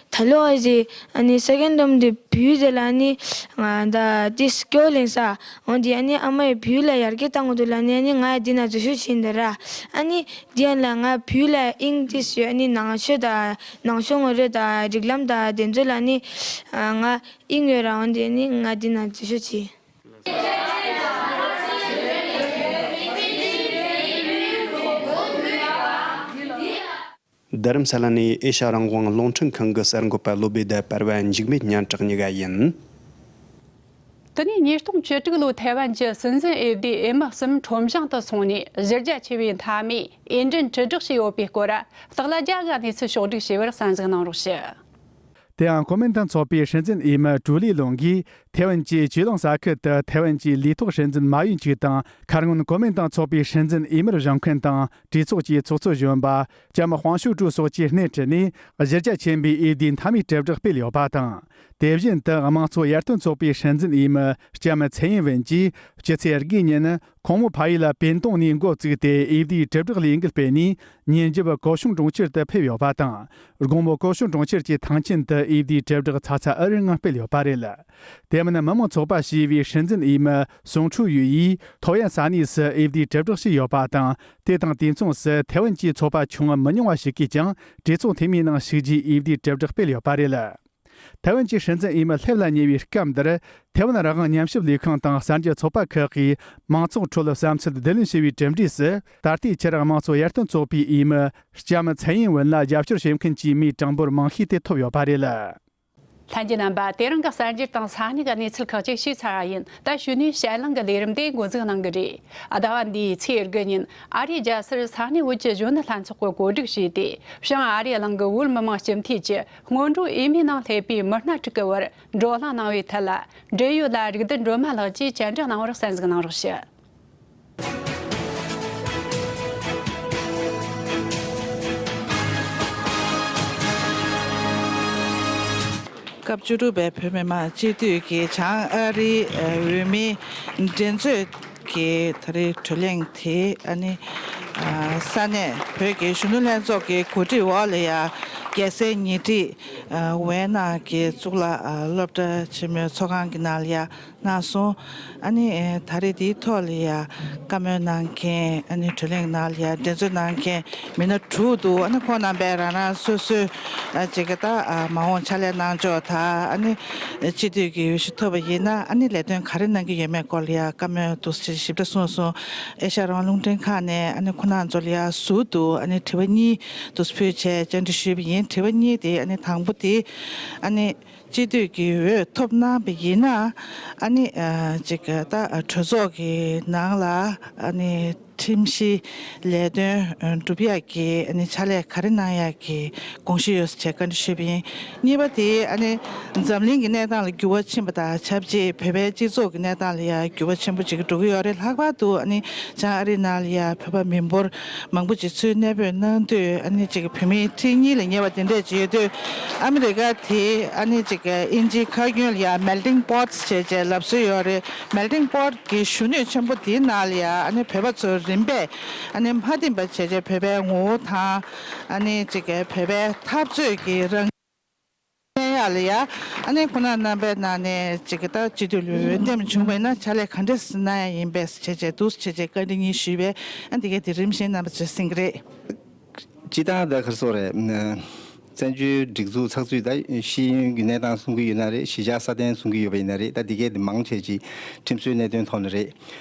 ད་ལོ་ཨ་ཞིག་ཨ་ནི་སེ་ཀེན་ཌི་ཊརམ་དེ་བོད་ཡིག་དེ་ལ་ཨ་ནི་ང་ད་དེ་སྐྱོ་ལེན་ས། འོན་ཏེ་ཨ་ནི་ཨ་མ་ཡིས་བོད་ཡིག་ལ་ཡར་རྒྱས་གཏང་དགོས་འདུག་ལབ་ནས། ཨ་ནི་ང་ཡ་འདི་ན་འཛུལ་ཞུགས་བྱས་འདི་ར། ཨ་ནི་དེ་ཡན་ལ་ང་བོད་ཡིག་ལ་དབྱིངས་དེ་ཡོད། ཨ་ནི་ནང་ཆོས་དང་ནང་ཆོས་ངོ་སྤྲོད་དང་རིགས་ལམ་དང་དེ་ཚོ་ལ་ཨ་ནི་ང་དབྱིངས་ཡོད་ར། འོན་ཏེ་ནི་ང་འདི་ན་འཛུལ་ཞུགས་བྱས། རྡ་རམ་ས་ལ་ནས་ཨེ་ཤ་རང་དབང་རླུང་འཕྲིན་ཁང་གི་གསར་འགོད་པ་བློ་བདེ་ཟླ་བར་བ། འཇིགས་མེད་སྙན་གྲགས་གཉིས་ཀ་ཡིན། དེ་ནས་ཉིས་སྟོང་བཅུ་དྲུག་ལོའི་ཐའེ་ཝན་གྱི་སྲིད་འཛིན་འོས་བསྡུའི་འོས་མི་གསུམ་ཁྲོམ་བྱང་དུ་སོང་ནས་གཞི་རྒྱ་ཆེ་བའི་མཐའ་མའི་འོས་འགྲན་དྲིལ་བསྒྲགས་བྱས་ཡོད་པའི་སྐོར། སྟག་ལྷ་རྒྱལ་གྱིས་གནས་ཚུལ་ཕྱོགས་བསྒྲིགས་བྱས་པར་གསན་གཟིགས་གནང་རོགས་ཞུ། དེའང་གོ་མིན་ཏང་ཚོགས་པའི་སྲིད་འཛིན་འོས་མི་ཀྲུའུ་ལི་ལུང་གིས་ཐའེ་ཝན་གྱི་ཆོས་ལུང་ས་ཁུལ་དུ་ཐའེ་ཝན་གྱི་ལུས་ཐོག་སྲིད་འཛིན་མ་ཡུན་ཅིག་དང་། མཁར་སྔོན་གོ་མིན་ཏང་ཚོགས་པའི་སྲིད་འཛིན་འོས་མིར་བཞེངས་མཁན་དང་གྲོས་ཚོགས་ཀྱི་ཚོགས་གཙོ་གཞོན་པ་ལྕམ་ཧུའང་ཞུ་ཀྲུའུ་སོགས་ཀྱིས་སྣེ་ཁྲིད་ནས། གཞི་རྒྱ་ཆེན་པོའི་འོས་བསྡུའི་མཐའ་མའི་དྲིལ་བསྒྲགས་སྤེལ་ཡོད་པ་དང་། དེ་བཞིན་དུ་དམངས་གཙོ་ཡར་ཐོན་ཚོགས་པའི་སྲིད་འཛིན་འོས་མི་ལྕམ་ཚེ་ཡིན་ཝུན་གྱིས་ཕྱི་ཚེས་དགུའི་ཉིན་ཁོང་མོ་ཕ་ཡུལ་པེན་ཏོང་ནས་འགོ་བཙུགས་ཏེ་འོས་བསྡུའི་དྲིལ་བསྒྲགས་ལས་འགུལ་སྤེལ་ནས། ཉིན་རྒྱབ་ཀའོ་ཤུང་གྲོང་ཁྱེར་དུ་ཕེབས་ཡོད་པ་དང་། དགོང་མོ་ཀའོ་ཤུང་གྲོང་ཁྱེར་གྱི་ཐང་ཆེན་དུ་འོས་བསྡུའི་དྲིལ་བསྒྲགས་ཚ་ཚ་འུར་འུར་ངང་སྤེལ་ཡོད་པ་རེད། དེ་མིན་མི་དམངས་ཚོགས་པ་ཞེས་པའི་སྲིད་འཛིན་འོས་མི་སུང་ཁྲུའུ་ཡུས་ཡིས་ཐོ་ཡན་ས་གནས་སུ་འོས་བསྡུའི་དྲིལ་བསྒྲགས་བྱས་ཡོད་པ་དང་། དེ་དང་དུས་མཚུངས་སུ་ཐའེ་ཝན་གྱི་ཚོགས་པ་ཆུང་ངུ་མི་ཉུང་བ་ཞིག་གིས་ཀྱང་གྲོས་ཚོགས་འཐུས་མིའི་ནང་ཞུགས་རྒྱུའི་འོས་བསྡུའི་དྲིལ་བསྒྲགས་སྤེལ་ཡོད་པ་རེད། ཐའེ་ཝན་གྱི་སྲིད་འཛིན་འོས་མི་སླེབས་ལ་ཉེ་བའི་སྐབས་འདིར། ཐའེ་ཝན་རང་དབང་ཉམས་ཞིབ་ལས་ཁང་དང་གསར་འགྱུར་ཚོགས་པ་ཁག་གིས་མང་ཚོགས་ཁྲོད་བསམ་ཚུལ་བསྡུ་ལེན་བྱས་པའི་གྲུབ་འབྲས་སུ། ད་ལྟའི་ཆར་དམངས་གཙོ་ཡར་ཐོན་ཚོགས་པའི་འོས་མི་ལྕམ་ཚེ་ཡིན་ཝུན་ལ་རྒྱབ་སྐྱོར་བྱེད་མཁན་གྱི་མིའི་གྲངས་འབོར་མང་ཤོས་དེ་ཐོབ་ཡོད་པ་རེད། ལྷན་རྒྱས་རྣམ་པ། དེ་རིང་གི་གསར་འགྱུར་དང་ས་གནས་ཀྱི་གནས་ཚུལ་ཁག་ཅིག་ཞུས་ཚར་བ་ཡིན། ད་གཞུག་ནས་དཔྱད་གླེང་གི་ལས་རིམ་དེ་འགོ་འཛུགས་གནང་གི་རེད། ཟླ་བ་འདིའི་ཚེས་དགུ་ཉིན་ཨ་རིའི་རྒྱལ་སར་ས་གནས་བོད་ཀྱི་གཞོན་ནུ་ལྷན་ཚོགས་ཀྱིས་གོ་སྒྲིག་བྱས་ཏེ། བྱང་ཨ་རིའི་གླིང་གི་བོད་མི་མང་སྤྱི་འཐུས་ཀྱི་སྔོན་འགྲོའི་འོས་མིའི་ནང་སླེབས་པའི་མི་སྣ་དྲུག་གི་བར་བགྲོ་གླེང་གནང་བའི་ཐད་ལ། འབྲེལ་ཡོད་ལ་རིག་ལྡན་སྒྲོལ་མ་ལགས་ཀྱིས་བཅར་འདྲི་གནང་བར་གསན་གཟིགས་གནང་རོགས་ཞུ། སྐབས་བཅུ་དྲུག་པའི་བོད་མི་མང་སྤྱི་འཐུས་ཀྱི་བྱང་ཨ་རིའི་འོས་མིའི་འགྲན་རྩོད་ཀྱི་ད་རེས་གྲོས་གླེང་དེ། ཨ་ནི་ས་གནས་བོད་ཀྱི་གཞོན་ནུ་ལྷན་ཚོགས་ཀྱི་གོ་སྒྲིག་འོག་ལ་ཡ་ རྒྱལ་སའི་ཉེ་འཁྲིས་ཝེ་ན་གི་གཙུག་ལག་སློབ་གྲྭ་ཆེན་མོའི་ཚོགས་ཁང་གི་ནང་ལ་ཡ་གནང་སོང་། ཨ་ནི་ད་རེས་དེའི་ཐོག་ལ་ཡ་བཀའ་མོལ་གནང་མཁན། ཨ་ནི་གྲོས་གླེང་ནང་ལ་ཡ་འགྲན་རྩོད་གནང་མཁན་མི་སྣ་དྲུག་འདུག་ཨ་ནི་ཁོང་རྣམ་པས་རང་རང་སོ་སོའི་ཅིག་གི་ད་མ་འོངས་ཕྱག་ལས་གནང་ཕྱོགས་དང་། ཨ་ནི་སྤྱི་འཐུས་ཀྱི་འོས་གཞི་ཐོབ་པ་ཡིན་ན་ཨ་ནི་ལས་དོན་ག་རེ་གནང་གི་ཡོད་མེད་སྐོར་ལ་ཡ་བཀའ་མོལ་འདུག་སེ་ཞིབ་ཕྲ་གསུངས་སོང་། ཨེ་ཤ་ཡ་རང་དབང་རླུང་འཕྲིན་ཁང་ནས་ཨ་ནི་ཁོང་རྣམ་ཚོ་ལ་ཡ་ཟུར་དུ་ཨ་ནི་དྲི་བ་གཉིས་འདུག་སེ་ཕུལ་བྱས་བཅར་འདྲི་ཞུས་པ་ཡིན། དྲི་བ་གཉིས་དེ་ཨ་ནི་དང་པོ་དེ་ཨ་ནི་སྤྱི་འཐུས་ཀྱི་འོས་ཐོབ་གནང་བ་ཡིན་ན་ཨ་ནི་ཅིག་ད་གྲོས་ཚོགས་ཀྱི་ནང་ལ་ཨ་ནི་ཁྲིམས་གཞི་ལས་དོན་སྒྲུབ་ཡག་གི་ཨ་ནི་ཕྱག་ལས་ག་རེ་གནང་ཡག་གི་དགོངས་གཞི་ཡོད་ཟེར་བྱས་བཀའ་འདྲི་ཞུས་པ་ཡིན། གཉིས་པ་དེ་ཨ་ནི་འཛམ་གླིང་གི་གནས་སྟངས་ལ་འགྱུར་བ་ཕྱིན་པ་དང་ཆབས་ཅིག་བོད་པའི་སྤྱི་ཚོགས་ཀྱི་གནས་སྟངས་ལ་ཡང་འགྱུར་བ་ཆེན་པོ་ཅིག་འགྲོ་གི་ཡོད་རེད། ལྷག་པར་དུ་ཨ་ནི་བྱང་ཨ་རི་ནང་ལ་ཡང་བོད་པ་མི་འབོར་མང་པོ་ཅིག་ཚུར་གནས་སྤོས་གནང་དུས་ཨ་ནི་ཅིག་བོད་མིའི་ཁྲིམས་གཉིས་ལ་ཉེ་བ་དེ་འདྲས་ཅིག་ཡོད་དུས། ཨ་མི་རི་ཀ་དེ་ཨ་ནི་ཅིག་དབྱིན་ཇིའི་ཁ་རྒྱུན་ལ་ཡང་melting pot་ཟེར་བྱས་ལབ་སྲོལ་ཡོད་རེད། melting pot་གི་གཞོན་ནུ་ཆེན་པོ་དེའི་ནང་ལ་ཡང་ཨ་ནི་བོད་པ་ཚོ་རིམ་པས་ཨ་ནི་མ་བསྟེན་པ་བྱས་བྱས་བོད་པའི་ངོ་བོ་དང་། ཨ་ནི་ཅིག་བོད་པའི་འཐབ་རྩོད་ཀྱི་རང་བསྟན་ཡག་ལ་ཡ། ཨ་ནི་ཁོང་རྣམ་པའི་ནང་ནས་ཅིག་ད་སྤྱི་འཐུས་ལ་འོས་འདེམས་བྱུང་བ་ཡིན་ན་ཕྱག་ལས་ག་འདྲས་གནང་ཡག་ཡིན་པས་བྱས་བྱས་འདུག་བྱས་བྱས་བཀའ་འདྲི་གཉིས་ཞུས་པས། ཨ་འདི་གས་དེ་རིམ་བཞིན་རྣམ་པ་ཚོས་གསན་གྱི་རེད། སྤྱི་བཏང་ད་ག་རེ་ཟེར་དགོས་རེད། བཙན་བྱོལ་སྒྲིག་འཛུགས་ཚགས་ཚུད་ད་ཤེས་ཡོན་གྱི་གནས་སྟངས་གསུང་གི་ཡོད་ན་རེད། གཞིས་ཆགས་སྲ་བརྟན་གསུང་གི་ཡོད་པ་ཡིན་ན་རེད། ད་འདི་གས་དེ་མང་ཆེ་ཅིག་ཁྲིམས་བཟོའི་གནད་དོན་ཐོག་ནས་རེད།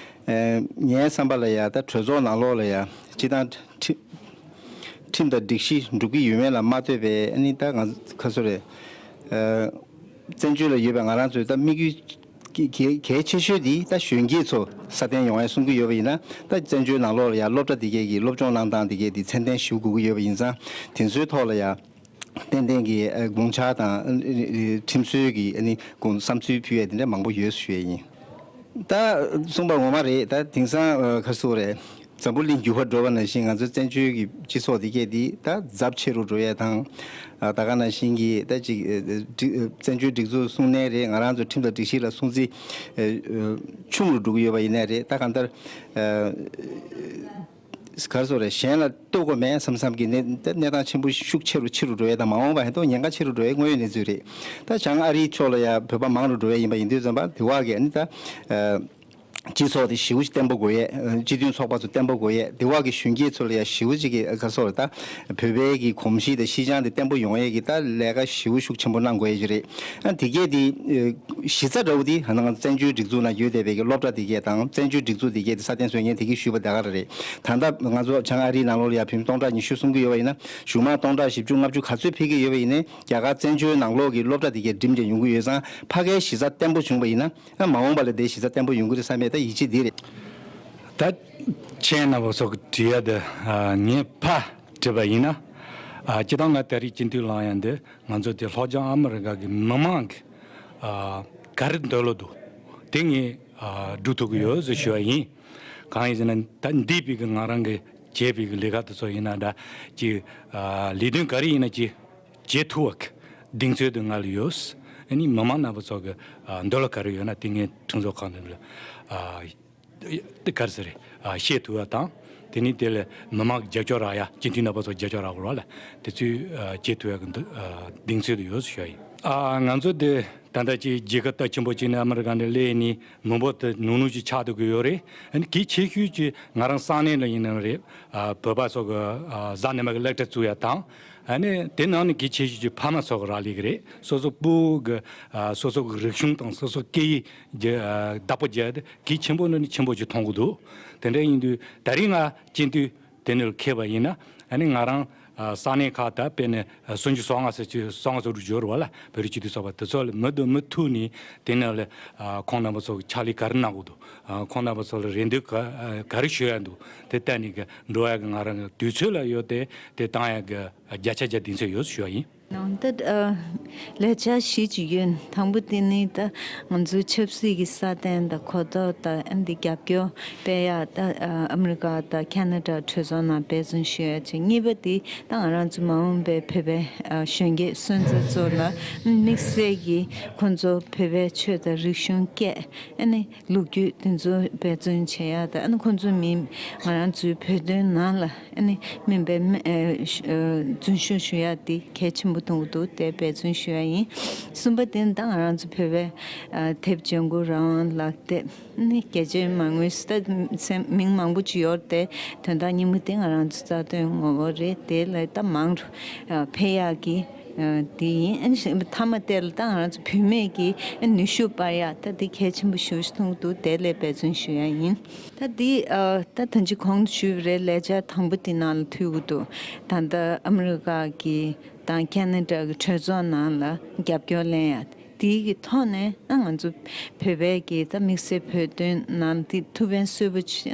ངའི་བསམ་པ་ལ་ཡ་ད་གྲོས་ཚོགས་ནང་ལོགས་ལ་ཡ་སྤྱི་བཏང་ཁྲི- ཁྲིམས་དང་སྒྲིག་གཞི་འགྲུབ་ཀྱི་ཡོད་མེད་ལ་མ་ལྟོས་པའི་ཨ་ནི་ད་ང་ཁ་སོ་རེད། བཙན་བྱོལ་ལ་ཡོད་པའི་ང་རང་ཚོའི་ད་དམིགས་ཡུལ་གལ- གལ- གལ་ཆེ་ཤོས་འདི་ད་གཞོན་སྐྱེས་ཚོ་སྲ་བརྟན་ཡོང་ཡ་གསུང་གི་ཡོད་པ་ཡིན་ན། ད་བཙན་བྱོལ་ནང་ལོགས་ལ་ཡ་སློབ་གྲྭ་འདི་གས་ཀྱི་སློབ་སྦྱོང་གནང་སྟངས་འདི་གས་འདི་ཚད་ལྡན་ཞིག་དགོས་ཀྱི་ཡོད་པ་ཡིན་ཙང་། དེ་ཚོའི་ཐོག་ལ་ཡ་ཏན་ཏན་གྱི་དགོངས་འཆར་དང་ཁྲིམས་བཟོའི་གི་ཨ་ནི་དགོངས- བསམ་ཚུལ་ཕུལ་ཡ་དེ་འདྲ་མང་པོ་ཡོད་ཞུ་ཡ་ཡིན། ད་གསུངས་པ་ངོ་མ་རེད། ད་དེང་སང་ག་རེ་ཟེར་དགོས་རེད། འཛམ་བུ་གླིང་འགྱུར་བ་འགྲོ་བ་ནང་བཞིན་ང་ཚོ་བཙན་བྱོལ་གྱི་སྤྱི་ཚོགས་འདི་གས་འདི་ད་རྫབ་ཆེ་རུ་འགྲོ་ཡ་དང་། ད་ག་ནང་བཞིན་གྱི་ད་ཅིག་བཙན་བྱོལ་སྒྲིག་འཛུགས་སྲུང་མཁན་རེད། ང་རང་ཚོ་ཁྲིམས་དང་སྒྲིག་གཞི་ལ་སྲུང་བརྩི་ཆུང་རུ་འགྲོ་གི་ཡོད་པ་ཡིན་ནའི་རེད། ད་གང་ལྟར་ག་རེ་ཟེར་དགོས་རེད། གཞན་ལ་ལྟོས་དགོས་མེད་བསམ་བསམ་གྱི་གནས- གནས་སྟངས་ཆེན་པོ་ཤུགས་ཆེ་རུ་ཆེ་རུ་འགྲོ་ཡས་དང་མ་འོངས་པ་ཧན་ཏོ་ཉེན་ཁ་ཆེ་རུ་འགྲོ་ཡས་དངོས་ཡོད་གནས་ཚུལ་རེད། ད་བྱང་ཨ་རིའི་ཕྱོགས་ལ་ཡ་བོད་པ་མང་རུ་འགྲོ་ཡས་ཡིན་པ་ཡིན་དུས་ཙམ་པ་དེ་བ་གི་ཨ་ནི་ད་སྤྱི་ཚོགས་དེ་ཞེ་པོ་ཅིག་བརྟན་པོ་དགོས་ཡས། སྤྱི་མཐུན་ཚོགས་པ་ཚོ་བརྟན་པོ་དགོས་ཡས། དེ་བ་གི་གཞོན་སྐྱེས་ཚོ་ལ་ཡ་ཞེ་པོ་ཅིག་གི་ག་རེ་ཟེར་དགོས་རེད། ད་བོད་པའི་གི་གོམས་གཤིས་དང་གཤིས་བྱང་དེ་བརྟན་པོ་ཡོང་ཡས་ཀྱི་ད་ལས་ཀ་ཞེ་པོ་ཤུགས་ཆེན་པོ་གནང་དགོས་ཡས་ཅིག་རེད། ཨ་དེ་གས་དེ་གཞི་རྩ་འདྲ་བོ་དེ་ང་ཚོ་བཙན་བྱོལ་སྒྲིག་འཛུགས་ནང་ཡོད་བསྡད་པའི་གི་སློབ་གྲྭ་དེ་གས་དང་བཙན་བྱོལ་སྒྲིག་འཛུགས་དེ་གས་དེ་སྲ་བརྟན་བཟོ་མཁན་དེ་གས་ཞུས་པ་ད་ག་རང་རེད། ད་ལྟ་ང་ཚོ་བྱང་ཨ་རིའི་ནང་ལོགས་ལ་ཡ་བོད་མི་སྟོང་ཕྲག་ཉི་ཤུ་གསུང་གི་ཡོད་པ་ཡིན་ན། གཞུག་མ་སྟོང་ཕྲག་བཞི་བཅུ་ལྔ་བཅུ་ག་ཚོད་ཕེབས་ཀྱི་ཡོད་པ་ཡིན་ནའི་རྒྱ་གར་བཙན་བྱོལ་ནང་ལོགས་ཀྱི་སློབ་གྲྭ་དེ་གས་འགྲིམ་བྱས་ཡོང་གི་ཡོད་ཙང་། ཕ་གའི་གཞི་རྩ་བརྟན་པོ་བྱུང་བ་ཡིན་ན། ཨ་མ་འོངས་པ་ལ་དེ་གཞི་རྩ་བརྟན་པོ་ཡོང་གི་རེད་བསམ་པའི་ད་ཡིད་ཆེས་འདི་རེད། ད་ཁྱེད་རྣམ་པ་ཚོ་གི་དྲི་ཡ་དེ་ངས་ཕར་དྲིས་པ་ཡིན་ན། ཨ་སྤྱིར་བཏང་ང་ད་རེས་སྤྱི་འཐུས་ལངས་ཡ་འདི་ང་ཚོ་དེ་ལྷོ་བྱང་ཨ་མི་རི་ཀ་གི་མི་མང་གི་ཨ་ག་རེ་འདོད་བློ་འདུག་དེ་ངས་ཨ་སྒྲུབ་ཐུབ་ཀྱི་ཡོད་ཟེར་ཞུ་བ་ཡིན། གང་ཡིན་ཟེར་ན་ད་འདས་པའི་གི་ང་རང་གི་བྱས་པའི་གི་ལས་ཀ་དེ་ཚོ་ཡིན་ན་འདྲ་ཅིག་ཨ་ལས་དོན་ག་རེ་ཡིན་ན་ཅིག་བྱེད་ཐུབ་པ་གི་གདེང་ཚོད་དེ་ང་ལ་ཡོད། ཨ་ནི་མི་མང་རྣམ་པ་ཚོ་གི་ཨ་འདོད་བློ་ག་རེ་ཡོད་ན་དེ་ངས་གྲོས་ཚོགས་ཁང་དེ་ལ་ཨ་དེ་ག་རེ་ཟེར་རེད། ཨ་བཤད་ཐུབ་པ་དང་། དེ་ནས་དེ་ལ་མི་མང་གི་རྒྱབ་སྐྱོར་རག་ཡ། སྤྱི་འཐུས་རྣམ་པ་ཚོ་རྒྱབ་སྐྱོར་རག་དགོས་རེད་བ་ལ། དེ་ཚོའི་ཨ་བྱེད་ཐུབ་ཡ་གི་འདུ- ཨ་གདེང་ཚོད་དེ་ཡོད་ཟེར་ཞུ་ཡ་ཡིན། ཨ་ང་ཚོ་དེ་ད་ལྟ་ཅིག་རྒྱལ་ཁབ་ད་ཆེན་པོ་གཅིག་ནས་ཨ་མི་རི་ཀ་ནས་སླེབས་ནས་མི་འབོར་དེ་ཉུང་ཉུང་ཅིག་ཆགས་སྡོད་ཀྱི་ཡོད་རེད། ཨ་ནི་གལ་ཆེ་ཤོས་ཅིག་ང་རང་ས་གནས་ལ་ཡིན་ནའང་རེད། ཨ་བོད་པ་ཚོ་གི་ཨ་གཟའ་ཉི་མ་གི་གླེང་སྟེགས་བཙུགས་ཡ་དང་། ཨ་ནི་དེ་ནང་ནས་གལ་ཆེ་ཤོས་ཅིག་ཕ་མ་ཚོ་གི་རག་ལས་ཀྱི་རེད། སོ་སོ་སྤུ་གུ་གི་ཨ་སོ་སོ་གི་རིག་གཞུང་དང་སོ་སོ་སྐད་ཡིག་རྒྱ- ཨ་བདག་པོ་རྒྱག་ཡ་དེ་གལ་ཆེན་པོ་ནང་ནས་ཆེན་པོ་ཅིག་མཐོང་གི་འདུག་དེ་འདྲ་ཡིན་དུས་ད་རེས་ང་སྤྱི་འཐུས་དེ་ནས་འཁེལ་བ་ཡིན་ན། ཨ་ནི་ང་རང་ཨ་ས་གནས་ཁག་ད་དཔེར་ན་ཨ་སུམ་ཅུ་སོ་ལྔ་ཟེར་གྱི་སོ་ལྔ་ཙམ་རུ་འབྱོར་བ་ལ་བོད་རིགས་སྤྱི་མཐུན་ཚོགས་པ་དེ་ཚོ་ལ་མུ་མཐུད་མུ་མཐུད་ནས་དེ་ནང་ལ་ཨ་ཁོང་རྣམ་པ་ཚོ་གི་ཕྱག་ལས་ག་རེ་གནང་དགོས་འདུག་ཨ་ཁོང་རྣམ་པ་ཚོ་ལ་རེ་འདུན་ག- ཨ་ག་རེ་ཞུ་ཡ་འདུག་དེ་ལྟ་ནས་གི་འགྲོ་ཡ་གི་ང་རང་གི་དུས་ཚོད་ལ་ཡོད་དེ་དེ་བཏང་ཡ་གི་བརྒྱ་ཆ་བརྒྱ་གདེང་ཚོད་ཡོད་ཞུ་བ་ཡིན། ནང་ད་ཨ་ལས་འཆར་བཞི་ཅིག་ཡོད། དང་པོ་དེ་ནི་ད་ང་ཚོའི་ཆབ་སྲིད་ཀྱི་སྲ་བརྟན་དང་གོ་རྟོགས་དང་ཨ་འདི་རྒྱབ་སྐྱོར་སྤེལ་ཡག་ད་ཨ་ཨ་མི་རི་ཀ་དང་ཁ་ན་ཌ་གྲོས་ཚོགས་ནང་འབད་བརྩོན་ཞུ་ཡག་ཅིག་གཉིས་པ་དེ་ད་ང་རང་ཚོ་མ་འོངས་པའི་བོད་པའི་ཨ་གཞོན་སྐྱེས་སོན་རྩ་ཚོ་ལ་དམིགས་བསལ་གྱིས་ཁོང་ཚོ་བོད་པའི་ཆོས་དང་རིག་གཞུང་སྐད་ཨ་ནི་ལོ་རྒྱུས་དེ་ཚོ་འབད་བརྩོན་བྱེད་ཡག་དང་ཨ་ནི་ཁོང་ཚོ་མི་ང་རང་ཚོའི་བོད་དོན་ནང་ལ་ཨ་ནི་མིན་པའི་མི་ཨ་ཨ་འཛུལ་ཞུགས་ཞུ་ཡག་དེ་གལ་ཆེན་པོ་མཐོང་གི་འདུག་དེ་འབད་བརྩོན་ཞུ་ཡག་ཡིན། གསུམ་པ་དེ་ནི་ད་ང་རང་ཚོ་བོད་པའི་ཨ་དེབ་ལྗང་གུ་རང་དབང་ལག་དེབ་ནི་རྒྱ་ཆེའི་མ་དངུལ་ད་མིང་མང་པོ་ཅིག་ཡོད་དེ་དོན་དག་སྙིང་པོ་དེ་ང་རང་ཚོ་རྩ་དོན་ངོ་བོ་རེད། དེ་ལ་ད་མང་རུ་ཨ་འཕེལ་ཡག་གི་ཨ་དེ་ཡིན། ཨ་ནི་མཐའ་མ་དེ་ལ་ད་ང་རང་ཚོ་བུད་མེད་ཀྱི་ཨ་ནུས་ཤུགས་སྤར་ཡག་ད་དེ་གལ་ཆེན་པོ་ཞེ་པོ་ཅིག་མཐོང་གི་འདུག་དེ་ལ་འབད་བརྩོན་ཞུ་ཡག་ཡིན། ད་འདི་ཨ་ད་ད་ཅི་གོང་དུ་ཞུས་པ་རེད། ལས་འཆར་དང་པོ་དེ་ནང་ལ་ཐུག་གི་འདུག་ད་ལྟ་ཨ་མི་རི་ཀ་གི་དང་ཁ་ན་ཌ་གི་གྲོས་ཚོགས་ནང་ལ་རྒྱབ་སྐྱོར་ལེན་ཡག་དེའི་གི་ཐོག་ནས་ཨ་ང་ཚོ་བོད་པའི་གི་ད་དམིགས་བསལ་བོད་དོན་ནང་དེ་ཐུགས་ཕན་གསོས་པོ་ཅིག་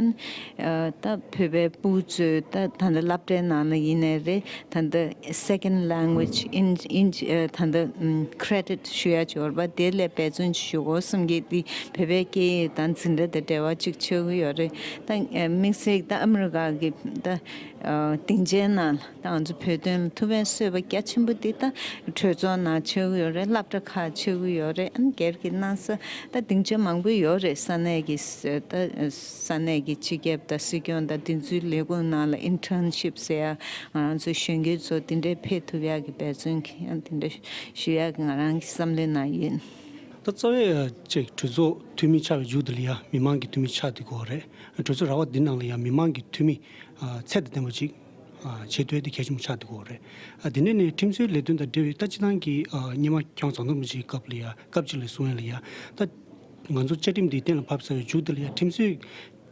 ཨ་ད་བོད་པའི་ཕྲུ་གུ་ཚོས་ད་ད་ལྟ་སློབ་གྲྭའི་ནང་ལ་ཡིན་ནའི་རེད། ད་ལྟ་second language in in ཨ་ད་ལྟ་ཨམ་credit ཞུ་ཡག་ཅིག་ཡོད་རེད་པ། དེ་ལ་འབད་བརྩོན་ཞུ་དགོས་བསམ་གྱི་འདུག་བོད་པའི་སྐད་ཡིག་དང་འཛིན་གྲྭ་དང་འབྲེལ་བ་ཅིག་ཆགས་ཀྱི་ཡོད་རེད། ད་ཨ་དམིགས་བསལ་ད་ཨ་མི་རི་ཀ་གི་ད་ཨ་སྡིངས་ཆའི་ནང་ལ་ད་ང་ཚོ་བོད་དོན་ལ་ཐུགས་ཕན་གསོས་པ་རྒྱ་ཆེན་པོ་དེ་ད་གྲོས་ཚོགས་ནང་ཆགས་ཀྱི་ཡོད་རེད། སློབ་གྲྭ་ཁག་ཆགས་ཀྱི་ཡོད་རེད། ཨ་ནི་སྒེར་གྱི་གནང་ས་ད་སྡིངས་ཆ་མང་པོ་ཡོད་རེད། ས་གནས་ཀྱི་ད་ས་གནས་ཀྱི་སྤྱི་ཁྱབ་དང་སྲིད་སྐྱོང་དང་དེ་ཚོའི་ལས་ཁུངས་ནང་ལ་internship ཟེར་ཡག་ང་རང་ཚོའི་གཞོན་སྐྱེས་ཚོ་དེ་འདྲའི་ཕེབས་ཐུབ་ཡག་གི་འབད་བརྩོན་གྱིས་ཡང་དེ་འདྲ་ཞུ་ཡག་གི་ང་རང་གི་བསམ་བློའི་ནང་ཡོད། ད་རྩ་བའི་ཅིག་གྲོས་ཚོགས་འཐུས་མི་ཆགས་པའི་མཇུག་དེ་ལ་ཡང་མི་མང་གི་འཐུས་མི་ཆགས་བསྡད་ཀྱི་ཡོད་རེད། གྲོས་ཚོགས་ར་བ་འདི་ནང་ལ་ཡང་མི་མང་གི་འཐུས་མི་ཨ་ཚད་དང་ལྡན་པ་ཅིག་ཨ་བྱེད་ཐུབ་ཡ་དེ་གལ་ཆེན་པོ་ཆགས་བསྡད་ཀྱི་ཡོད་རེད། ཨ་དེ་ནས་ནས་ཁྲིམས་བཟོའི་ལས་དོན་དང་འབྲེལ་བའི་ད་སྤྱི་བཏང་གི་ཨ་སྔོན་མ་ཁྱེད་རང་ཚོ་ཚང་མ་ཅིག་སྐབས་ལ་ཡང་སྐབས་གཅིག་ལ་གསུང་ཡ་ལ་ཡང་ད་ང་ཚོ་བཅའ་ཁྲིམས་འདི་གཏན་ལ་ཕབ་ཚར་བའི་མཇུག་དེ་ལ་ཡང་ཁྲིམས་བཟོའི་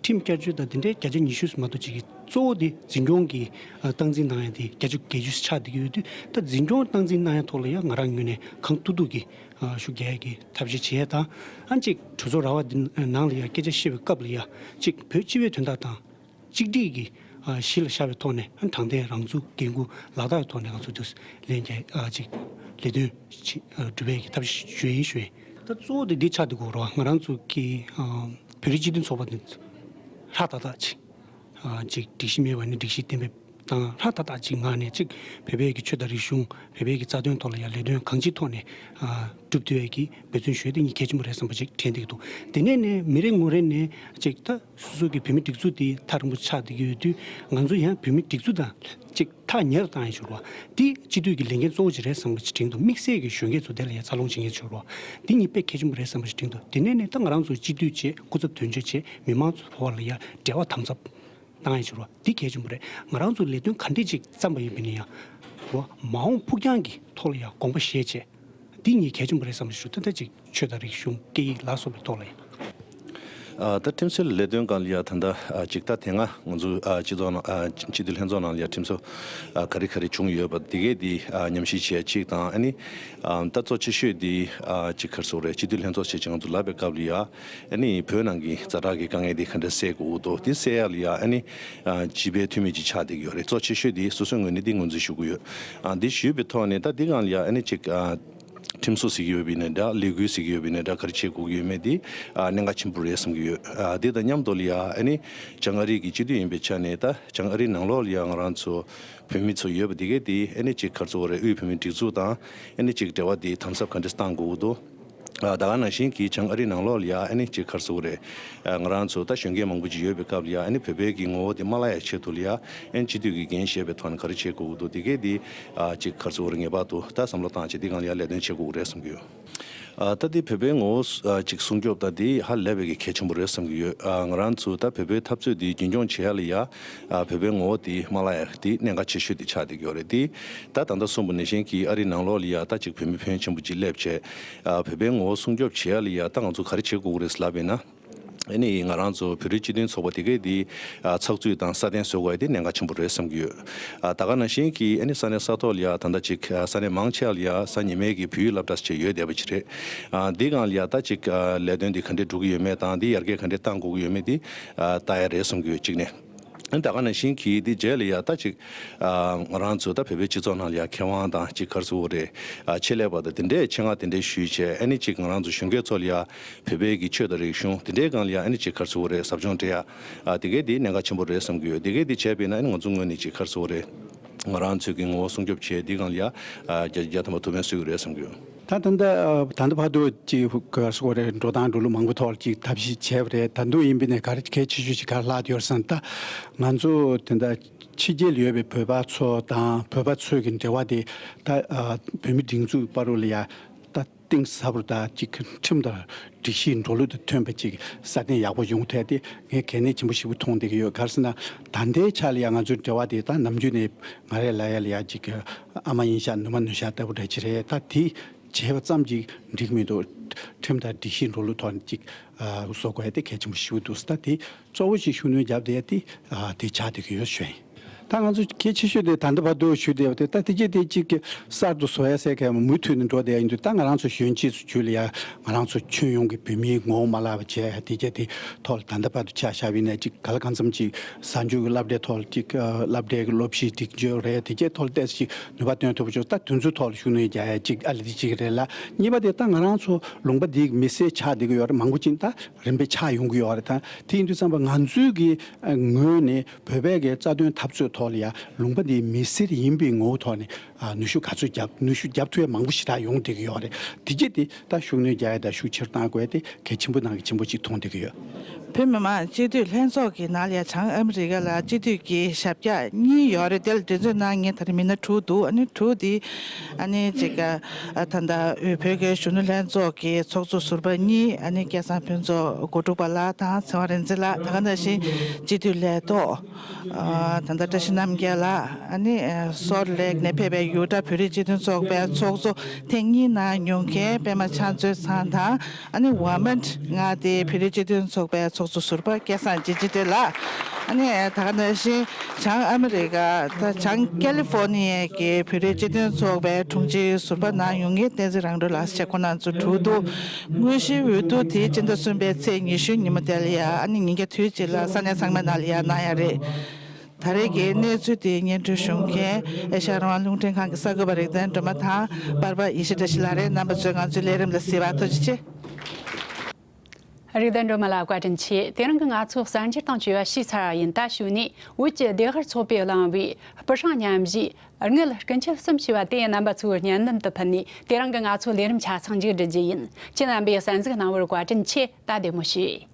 ཁྲིམས་བསྐྱར་བཅོས་དང་དེ་འདྲའི་བརྒྱ་ཆ་ཉི་ཤུ་མ་གཏོགས་ཅིག་གི་གཙོ་བོ་དེ་འཛིན་སྐྱོང་གི་ཨ་སྟངས་འཛིན་གནང་ཡ་དེ་བརྒྱ་ཆ་བརྒྱད་ཅུ་ཆགས་བསྡད་ཀྱི་ཡོད་དུས། ད་འཛིན་སྐྱོང་སྟངས་འཛིན་གནང་ཡ་ཐོག་ལ་ཡང་ང་རང་ངོས་ནས་གང་ཐུབ་ཐུབ་ཀྱིས་ཨ་ཤུགས་རྒྱག་ཡ་གི་ཐབས་ཤེས་བྱེད་ཡ་དང་། ཨ་ཅིག་གྲོས་ཚོགས་ར་བ་འདི་ནང་ལ་ཡང་སྐད་ཆ་བཤད་པའི་སྐབས་ལ་ཡང་ཅིག་བོད་སྤྱི་པའི་དོན་དག་དང་གཅིག་སྒྲིལ་གྱི་ཨ་གཞི་ལ་བཞག་པའི་ཐོག་ནས་ཨ་དྲང་བདེན་རང་ཚུགས་འགན་འཁུར་ལག་བསྟར་ཐོག་ནས་ང་ཚོ་དུས་ལན་རྒྱག་ཨ་ཅིག་ལས་དོན་ཅིག་ཨ་སྒྲུབ་པའི་གི་ཐབས་ཤེས་ཞུ་ཡིན་ཞུ་ཡིན། ད་གཙོ་བོ་དེ་འདི་ཆགས་འདུག་གོ་ར་ང་རང་ཚོ་གི་ཨ་བོད་རིགས་སྤྱི་མཐུན་ཚོགས་པ་འདི་ཧྲ་ཏག་ཏག་ཅིག་ཨ་ཅིག་སྒྲིག་གཞི་མེད་པ་ནས་སྒྲིག་གཞི་གཏན་འབེབས་དང་ཧྲ་ཏག་ཏག་ཅིག་ངང་ནས་ཅིག་བོད་པའི་གི་ཆོས་དང་རིག་གཞུང་བོད་པའི་གི་རྩ་དོན་ཐོག་ལ་ཡང་ལས་དོན་གང་ཅིའི་ཐོག་ནས་ཨ་སྒྲུབ་ཐུབ་ཡས་ཀྱི་འབད་བརྩོན་ཞུ་ཡས་དེ་ངས་གལ་ཆེན་པོ་རེད་བསམ་པ་ཅིག་དྲན་བསྡད་ཀྱི་འདུག་དེ་ནས་ནས་མི་རེ་ངོ་རེ་ནས་ཅིག་ད་སོ་སོ་གི་བོད་མི་སྒྲིག་འཛུགས་དེ་ཐག་རིང་པོ་ཆགས་བསྡད་ཀྱི་ཡོད་དུས། ང་ཚོ་ཡང་བོད་མི་སྒྲིག་འཛུགས་དང་ཅིག་ཐག་ཉེ་རུ་བཏང་ཡས་ཞུ་རོགས། དེ་སྤྱི་འཐུས་ཀྱི་ལས་འགན་གཙོ་བོ་ཅིག་རེད་བསམ་པ་ཅིག་དྲན་འདུག་དམིགས་བསལ་གྱི་གཞོན་སྐྱེས་ཚོ་དེ་ལ་ཡང་འཚར་ལོངས་བྱེད་མཁན་ཞུ་རོགས། དེ་གཉིས་དཔེ་གལ་ཆེན་པོ་རེད་བསམ་པ་ཞིག་དྲན་འདུག་དེ་ནས་ནས་ད་ང་རང་ཚོ་སྤྱི་འཐུས་བྱས་སྐུ་ཚབ་དོན་གཅོད་བྱས་མི་མང་ཚོ་བར་ལ་ཡང་འབྲེལ་བ་དམ་ཟབ་བཏང་ཡས་ཞུ་རོགས། འདི་གལ་ཆེན་པོ་རེད། ང་རང་ཚོ་ལས་དོན་ག་འདྲས་ཅིག་བརྩམས་པ་ཡིན་པ་ཡིན་ན་ཡང་རོ། མ་འོངས་ཕུགས་རྒྱང་གི་ཐོག་ལ་ཡང་དགོངས་པ་བཞེས་བྱས། འདི་གཉིས་གལ་ཆེན་པོ་རེད་བསམ་པ་ཞིག་ཞུ། ད་ལྟ་ཅིག་ཆོས་དང་རིག་གཞུང་སྐད་ཡིག་ལ་སོགས་པའི་ཐོག་ལ་ཡང་། ཨ་ད་ཁྲིམས་བཟོའི་ལས་དོན་སྒང་ལ་ཡ་ད་ལྟ་ཨ་ཅིག་ད་དེ་སྔ་ང་ཚོ་ཨ་སྤྱི་ཚོགས་ནང་ཨ་སྤྱི་འཐུས་ལྷན་ཚོགས་ནང་ལ་ཡ་ཁྲིམས་བཟོ་ཨ་ག་རེ་ག་རེ་བྱུང་ཡོད་པ་དེ་གས་དེ་ཨ་ཉམས་ཞིབ་བྱས་གཅིག་དང་། ཨ་ནི་ཨ་ད་གཙོ་ཆེ་ཤོས་དེ་ཨ་ཅིག་ག་རེ་ཟེར་དགོས་རེད། སྤྱི་འཐུས་ལྷན་ཚོགས་བྱས་ཅིག་ང་ཚོ་ལབ་པའི་སྐབས་ལ་ཡ་ཨ་ནི་བོད་ནང་གི་ཛ་དྲག་གི་དཀའ་ངལ་དེ་ག་འདྲ་སེལ་དགོས་འདུག་དེ་སེལ་ཡག་ལ་ཡ་ཨ་ནི་ཨ་སྤྱི་པའི་འཐུས་མི་ཅིག་ཆགས་བསྡད་ཀྱི་ཡོད་རེད། གཙོ་ཆེ་ཤོས་དེ་སོ་སོའི་ངོས་ནས་དེ་ངོས་འཛིན་ཞུ་གི་ཡོད། ཨ་འདི་ཞུས་པའི་ཐོག་ནས་ད་འདི་སྒང་ལ་ཡ་ཨ་ནི་ཅིག་ཨ་ཁྲིམས་བཟོ་ཟེར་གྱི་ཡོད་པ་ཡིན་ན་འདྲ། ལས་འགུལ་ཟེར་གྱི་ཡོད་པ་ཡིན་ན་འདྲ། ག་རེ་བྱེད་དགོས་ཀྱི་ཡོད་མེད་དེ་ཨ་གནད་འགག་ཆེན་པོ་རེད་བསམ་གྱི་ཡོད། ཨ་དེ་དང་མཉམ་དུ་ལ་ཡ་ཨ་ནི་བྱང་ཨ་རི་གི་སྤྱི་འཐུས་ཡིན་པའི་ཆ་ནས་ད་བྱང་ཨ་རི་ནང་ལོགས་ལ་ཡ་ང་རང་ཚོ་བོད་མི་ཚོ་ཡོད་པ་དེ་གས་དེ་ཨ་ནི་ཅིག་ག་རེ་ཟེར་དགོས་རེད། དབུས་བོད་མིའི་སྒྲིག་འཛུགས་དང་ཨ་ནི་ཅིག་འབྲེལ་བ་དེ་དམ་ཟབ་ག་འདྲས་བཏང་དགོས་ཀྱི་འདུག་ཨ་ད་ག་ནང་བཞིན་གྱི་བྱང་ཨ་རི་ནང་ལོགས་ལ་ཡ་ཨ་ནི་ཅིག་ག་རེ་ཟེར་དགོས་རེད། ཨ་ང་རང་ཚོ་ད་གཞོན་སྐྱེས་མང་པོ་ཅིག་ཡོད་པའི་སྐབས་ལ་ཡ་ཨ་ནི་བོད་པའི་གི་ངོ་བོ་དེ་མ་བརླག་ཡ་ཆེད་དུ་ལ་ཡ་ཨ་ནི་སྤྱི་འཐུས་ཀྱི་འགན་བཞེས་པའི་ཐོག་ནས་ག་རེ་བྱེད་དགོས་ཀྱི་འདུག་དེ་གས་དེ་ཨ་ཅིག་ག་རེ་ཟེར་དགོས་རེད། ངེས་པར་དུ་ད་བསམ་བློ་བཏང་བྱས་དེ་སྒང་ལ་ཡ་ལས་དོན་བྱེད་དགོས་ཀྱི་རེད་བསམ་གྱི་ཡོད། ཨ་ད་དེ་བོད་པའི་ངོ་བོ་ཨ་ཅིག་སྲུང་སྐྱོབ་དང་དེ་ཧ་ལས་པའི་གི་གལ་ཆེན་པོ་རེད་བསམ་གྱི་ཡོད། ཨ་ང་རང་ཚོ་ད་བོད་པའི་འཐབ་རྩོད་དེ་རྒྱུན་འཁྱོངས་བྱེད་ཡ་ལ་ཡ་ཨ་བོད་པའི་ངོ་བོ་དེ་མ་བརླག་ཡ་དེ་གནད་འགག་ཆེ་ཤོས་དེ་ཆགས་བསྡད་ཀྱི་ཡོད་རེད། དེ་ད་ད་ལྟ་གསུངས་པ་ནང་བཞིན་གྱི་ཨ་རི་ནང་ལོགས་ལ་ཡ་ད་ཅིག་བོད་མི་ཕོན་ཆེན་པོ་ཅིག་སླེབས་བྱས་ཨ་བོད་པའི་ངོ་བོ་སྲུང་སྐྱོབ་བྱེད་ཡ་ལ་ཡ་ད་ང་ཚོ་ག་རེ་བྱེད་དགོས་ཀྱི་རེད་ལབ་པ་ཡིན་ན། ཨ་ནི་ང་རང་ཚོ་བོད་རིགས་སྤྱི་མཐུན་ཚོགས་པ་དེ་གས་དེ་ཨ་ཚགས་ཚུད་དང་སྲ་བརྟན་བཟོ་དགོས་ཡ་དེ་གནད་འགག་ཆེན་པོ་རེད་བསམ་གྱི་ཡོད། ཨ་ད་ག་ནང་བཞིན་གྱི་ཨ་ནི་ས་གནས་ས་ཐོག་ལ་ཡ་ད་ལྟ་ཅིག་ཨ་ས་གནས་མང་ཆེ་བ་ལ་ཡ་གཟའ་ཉི་མའི་གི་བོད་ཡིག་སློབ་གྲྭ་ཅིག་ཡོད་བསྡད་པ་ཅིག་རེད། ཨ་འདི་སྒང་ལ་ཡ་ད་ཅིག་ཨ་ལས་དོན་འདི་ག་འདྲས་འགྲོ་གི་ཡོད་མེད་དང་འདི་ཡར་རྒྱས་ག་འདྲས་གཏང་དགོས་ཀྱི་ཡོད་མེད་འདི་ཨ་ལྟ་ཡ་རེད་བསམ་གྱི་ཡོད། གཅིག་ནས། ད་ག་ནང་བཞིན་གྱི་འདི་རྗེས་ལ་ཡ་ད་ཅིག་ཨ་ང་རང་ཚོ་ད་བོད་པའི་སྤྱི་ཚོགས་ནང་ལ་ཡ་མཁས་དབང་དང་ཅིག་ག་རེ་ཟེར་དགོས་རེད། ཨ་ཆེད་ལས་པ་དང་དེ་འདྲའི་ཆེད་མངགས་དེ་འདྲའི་ཞུས་བྱས། ཨ་ནི་ཅིག་ང་རང་ཚོ་གཞོན་སྐྱེས་ཚོ་ལ་ཡ་བོད་པའི་གི་ཆོས་དང་རིག་གཞུང་དེ་འདྲའི་སྒང་ལ་ཡ་ཨ་ནི་ཅིག་ག་རེ་ཟེར་དགོས་རེད། ཟབ་སྦྱོང་སྤྲད་ཡ། ཨ་དེ་གས་དེ་གནད་འགག་ཆེན་པོ་རེད་བསམ་གྱི་ཡོད། དེ་གས་དེ་བྱས་པས་ན་ཨ་ནི་ང་ཚོ་ངོས་ནས་ཅིག་ག་རེ་ཟེར་དགོས་རེད། ང་རང་ཚོའི་གི་ངོ་བོ་སྲུང་སྐྱོབ་བྱས། དེ་སྒང་ལ་ཡ་ཨ་བརྒྱ་ཆ་བརྒྱ་ཐམ་པ་ཐུགས་ཕན་གསོས་ཀྱི་རེད་བསམ་གྱི་ཡོད། ད་ད་ལྟ་ད་ལྟ་བར་དུ་ཅིག་ག་རེ་ཟེར་དགོས་རེད། འགྲོ་སྟངས་འགྲོ་ལུགས་མང་པོ་ཐོག་ལ་ཅིག་ཐབས་ཤེས་བྱས་པ་རེད། ད་དུང་ཡིན་པ་ཡིན་ནའི་ག་རེ་གལ་ཆེ་ཤོས་ཅིག་ག་རེ་ལྷག་བསྡད་ཡོད་རེད་ཟེར་ན། ད་ང་ཚོ་དེ་འདྲ་ཕྱི་རྒྱལ་ལ་ཡོད་པའི་བོད་པ་ཚོ་དང་བོད་པ་ཚོའི་གི་འབྲེལ་བ་དེ་ད་ཨ་བོད་མི་སྒྲིག་འཛུགས་བར་ལ་ཡ་ད་གཏིང་ཟབ་པོ་དང་ཅིག་ཁྲིམས་དང་སྒྲིག་གཞི་འགྲོ་ལུགས་དང་མཐུན་པ་ཅིག་སྲ་བརྟན་ཡག་པོ་ཡོང་ཐད་དེ་ངས་གལ་གནད་ཆེན་པོ་ཞིག་མཐོང་བསྡད་ཀྱི་ཡོད། ག་རེ་ཟེར་ན་ད་ལྟའི་ཆ་ལ་ཡ་ང་ཚོའི་འབྲེལ་བ་དེ་ད་ནམ་རྒྱུན་ནས་ང་རའི་ལབ་ཡ་ལ་ཡ་ཅིག་ཨ་མ་ཡིན་ཤག་ནུ་མ་ནུ་ཤག་ལྟ་བུ་འདྲ་ཅིག་རེད། ད་དེ་བྱས་པ་ཙམ་གྱིས་འགྲིག་མི་འདུག་ཁྲིམས་དང་སྒྲིག་གཞི་འགྲོ་ལུགས་ཐོག་ནས་ཅིག་ཨ་བཟོ་དགོས་ཡ་དེ་གལ་ཆེན་པོ་ཞིག་འདུག་ད་དེ་གཙོ་བོ་ཞིག་ཤུགས་སྣོན་བརྒྱབ་བསྡད་ཡ་དེ་ཨ་དེ་ཆགས་བསྡད་ཀྱི་ཡོད་ཞུ་ཡ་ཡིན། ད་ང་ཚོ་གལ་ཆེ་ཤོས་དེ་ད་ལྟ་བར་དུ་ཞུ་བསྡད་པ་དེ་ད་དེ་རྗེས་དེ་གཅིག་གི་གསར་དུ་བཟོ་ཡ་ཟེར་མཁན་མུ་མཐུད་ནས་འགྲོ་བསྡད་ཡ་ཡིན་དུས། ད་ང་རང་ཚོ་གཞོན་སྐྱེས་ཚོ་བརྒྱུད་ལ་ཡ་ང་རང་ཚོ་ཁྱོན་ཡོངས་ཀྱི་བོད་མིའི་ངོ་བོ་མ་བརླག་པ་བྱས། དེ་རྗེས་དེ་ཐོག་ལ་ད་ལྟ་བར་དུ་ཆ་བཞག་པ་ཡིན་ན་ཅིག་ག་ལ་གང་འཚམ་ཅིག་གཟའ་མཇུག་གི་སློབ་གྲྭའི་ཐོག་ལ་ཅིག་ཨ་སློབ་གྲྭའི་གི་སློབ་གཞིའི་སྒྲིག་སྦྱོར་རེད། དེ་རྗེས་ཐོག་ལ་ཏོག་ཙམ་ཅིག་ནུས་པ་བཏོན་ཐུབ་པ་བྱུང་། ད་དེ་ཚོའི་ཐོག་ལ་ཤུགས་སྣོན་རྒྱག་ཡ་ཅིག་ཨ་ལེ་དེ་གཅིག་རེད་ལ། གཉིས་པ་དེ་ད་ང་རང་ཚོ་ལུང་པ་འདིའི་མི་སེར་ཆགས་བསྡད་ཀྱི་ཡོད་རེད། མང་པོ་ཅིག་ད་རིམ་པས་ཆགས་ཡོང་གི་ཡོད་རེད། ད་དེ་ཡིན་དུས་ཙམ་པ་ང་ཚོའི་གི་ཨ་ངོས་ནས་བོད་པའི་གི་རྩ་དོན་འཐབ་རྩོད་ཐོག་ལ་ཡ་ལུང་པ་འདིའི་མི་སེར་ཡིན་པའི་ངོ་བོ་ཐོག་ནས་ཨ་ནུས་ཤུགས་ག་ཚོད་རྒྱབ་ནུས་ཤུགས་རྒྱབ་ཐུབ་ཡ་མང་པོ་ཞེ་དྲག་ཡོང་བསྡད་ཀྱི་ཡོད་རེད། དེ་རྗེས་དེ་ད་ཤུགས་སྣོན་རྒྱག་ཡ་དང་ཤུགས་ཆེར་གཏང་དགོས་ཡ་དེ་གལ་ཆེན་པོ་ནང་གི་ཆེན་པོ་ཅིག་མཐོང་བསྡད་ཀྱི་ཡོད། བོད་མི་མང་སྤྱི་འཐུས་ལྷན་ཚོགས་ཀྱི་ནང་ལ་ཡ་བྱང་ཨ་མི་རི་ཀ་ལ་སྤྱི་འཐུས་ཀྱི་ཞབས་བཀྱག་གཉིས་ཡོད་རེད། དེ་ལ་དེ་ཚོའི་ནང་ངས་ད་རེས་མི་སྣ་དྲུག་འདུག་ཨ་ནི་དྲུག་དེ་ཨ་ནི་གཅིག་ག་ཨ་ད་ལྟ་དབུས་བོད་ཀྱི་གཞོན་ནུ་ལྷན་ཚོགས་ཀྱི་ཚོགས་གཙོ་ཟུར་པ་གཉིས། ཨ་ནི་སྐལ་བཟང་ཕུན་ཚོགས་དགུ་ཐུག་པ་ལགས་དང་ཚེ་དབང་རིག་འཛིན་ལགས། ད་ག་ནང་བཞིན་སྤྱི་འཐུས་ལས་ཐོག་ཨ་ད་ལྟ་བཀྲ་ཤིས་རྣམ་རྒྱལ་ལགས། ཨ་ནི་ཨ་སོལ་ལེག་ནས་ཕེབས་པའི་ཡུ་ཊ་བོད་རིགས་སྤྱི་མཐུན་ཚོགས་པའི་ཚོགས་གཙོ་ཐེངས་གཉིས་གནང་མྱོང་མཁན་པད་མ་ཕྱག་མཛོད་ཚང་དང་། ཨ་ནི་ཝ་མན་མངའ་སྡེའི་བོད་རིགས་སྤྱི་མཐུན་ཚོགས་པའི་ཚོགས་གཙོ་ཟུར་པ་སྐལ་བཟང་རྗེ་ཅི་ཏྲེ་ལགས། ཨ་ནི་ད་ག་ནང་བཞིན་བྱང་ཨ་མི་རི་ཀ་ད་བྱང་ཀ་ལི་ཧྥོ་ནི་ཡའི་གི་བོད་རིགས་སྤྱི་མཐུན་ཚོགས་པའི་དྲུང་ཆེ་ཟུར་པ་གནང་ཡོང་མཁན་བསྟན་འཛིན་རང་གྲོལ་ལགས་བཅས་ཁོང་རྣམ་ཚོ་དྲུག་འདུག་དངོས་གཞིའི་འོས་བསྡུ་དེ་སྤྱི་ཟླ་གསུམ་པའི་ཚེས་ཉི་ཤུ་ཉིན་མོ་དེ་ལ་ཡ་ཨ་ནི་ཉིན་རྒྱབ་དུས་གཅིག་ལ་ས་གནས་ཚང་མའི་ནང་ལ་ཡ་གནང་ཡ་རེད། ད་རེས་ཀྱི་གནས་ཚུལ་དེ་སྙན་སྒྲོན་ཞུ་མཁན་ཨེ་ཤ་ཡ་རང་དབང་རླུང་འཕྲིན་ཁང་གི་གསར་འགོད་པ་རིག་ལྡན་སྒྲོལ་མ་དང་པར་པ་ཡེ་ཤེས་བཀྲ་ཤིས་ལགས་རེད། རྣམ་པ་ཚོས་ང་ཚོའི་ལས་རིམ་ལ་གཟིགས་པར་ཐུགས་རྗེ་ཆེ། རིག་ལྡན་སྒྲོལ་མ་ལགས་བཀའ་དྲིན་ཆེ། དེ་རིང་གི་ང་ཚོ་གསར་འགྱུར་དང་བཅས་པ་ཞུས་ཚར་བ་ཡིན། ད་གཞུག་ནས་བོད་ཀྱི་བདེ་དབར་ཚོགས་པས་བླངས་པའི་སྤུ་ཧྲེང་མཉམ་གཞས་དངུལ་ཀུན་ཁྱབ་གསུམ་ཞེས་པ་དེ་རྣམ་པ་ཚོའི་སྙན་ལམ་དུ་ཕུལ་ནས་དེ་རིང་གི་ང་ཚོའི་ལས་རིམ་ཆ་ཚང་མཇུག་སྒྲིལ་རྒྱུ་ཡིན། ཁྱེད་རྣམ་པས་གསན་གཟིགས་གནང་བར་བཀའ་དྲིན་ཆེ། ད་བདེ་མོ་བྱོས།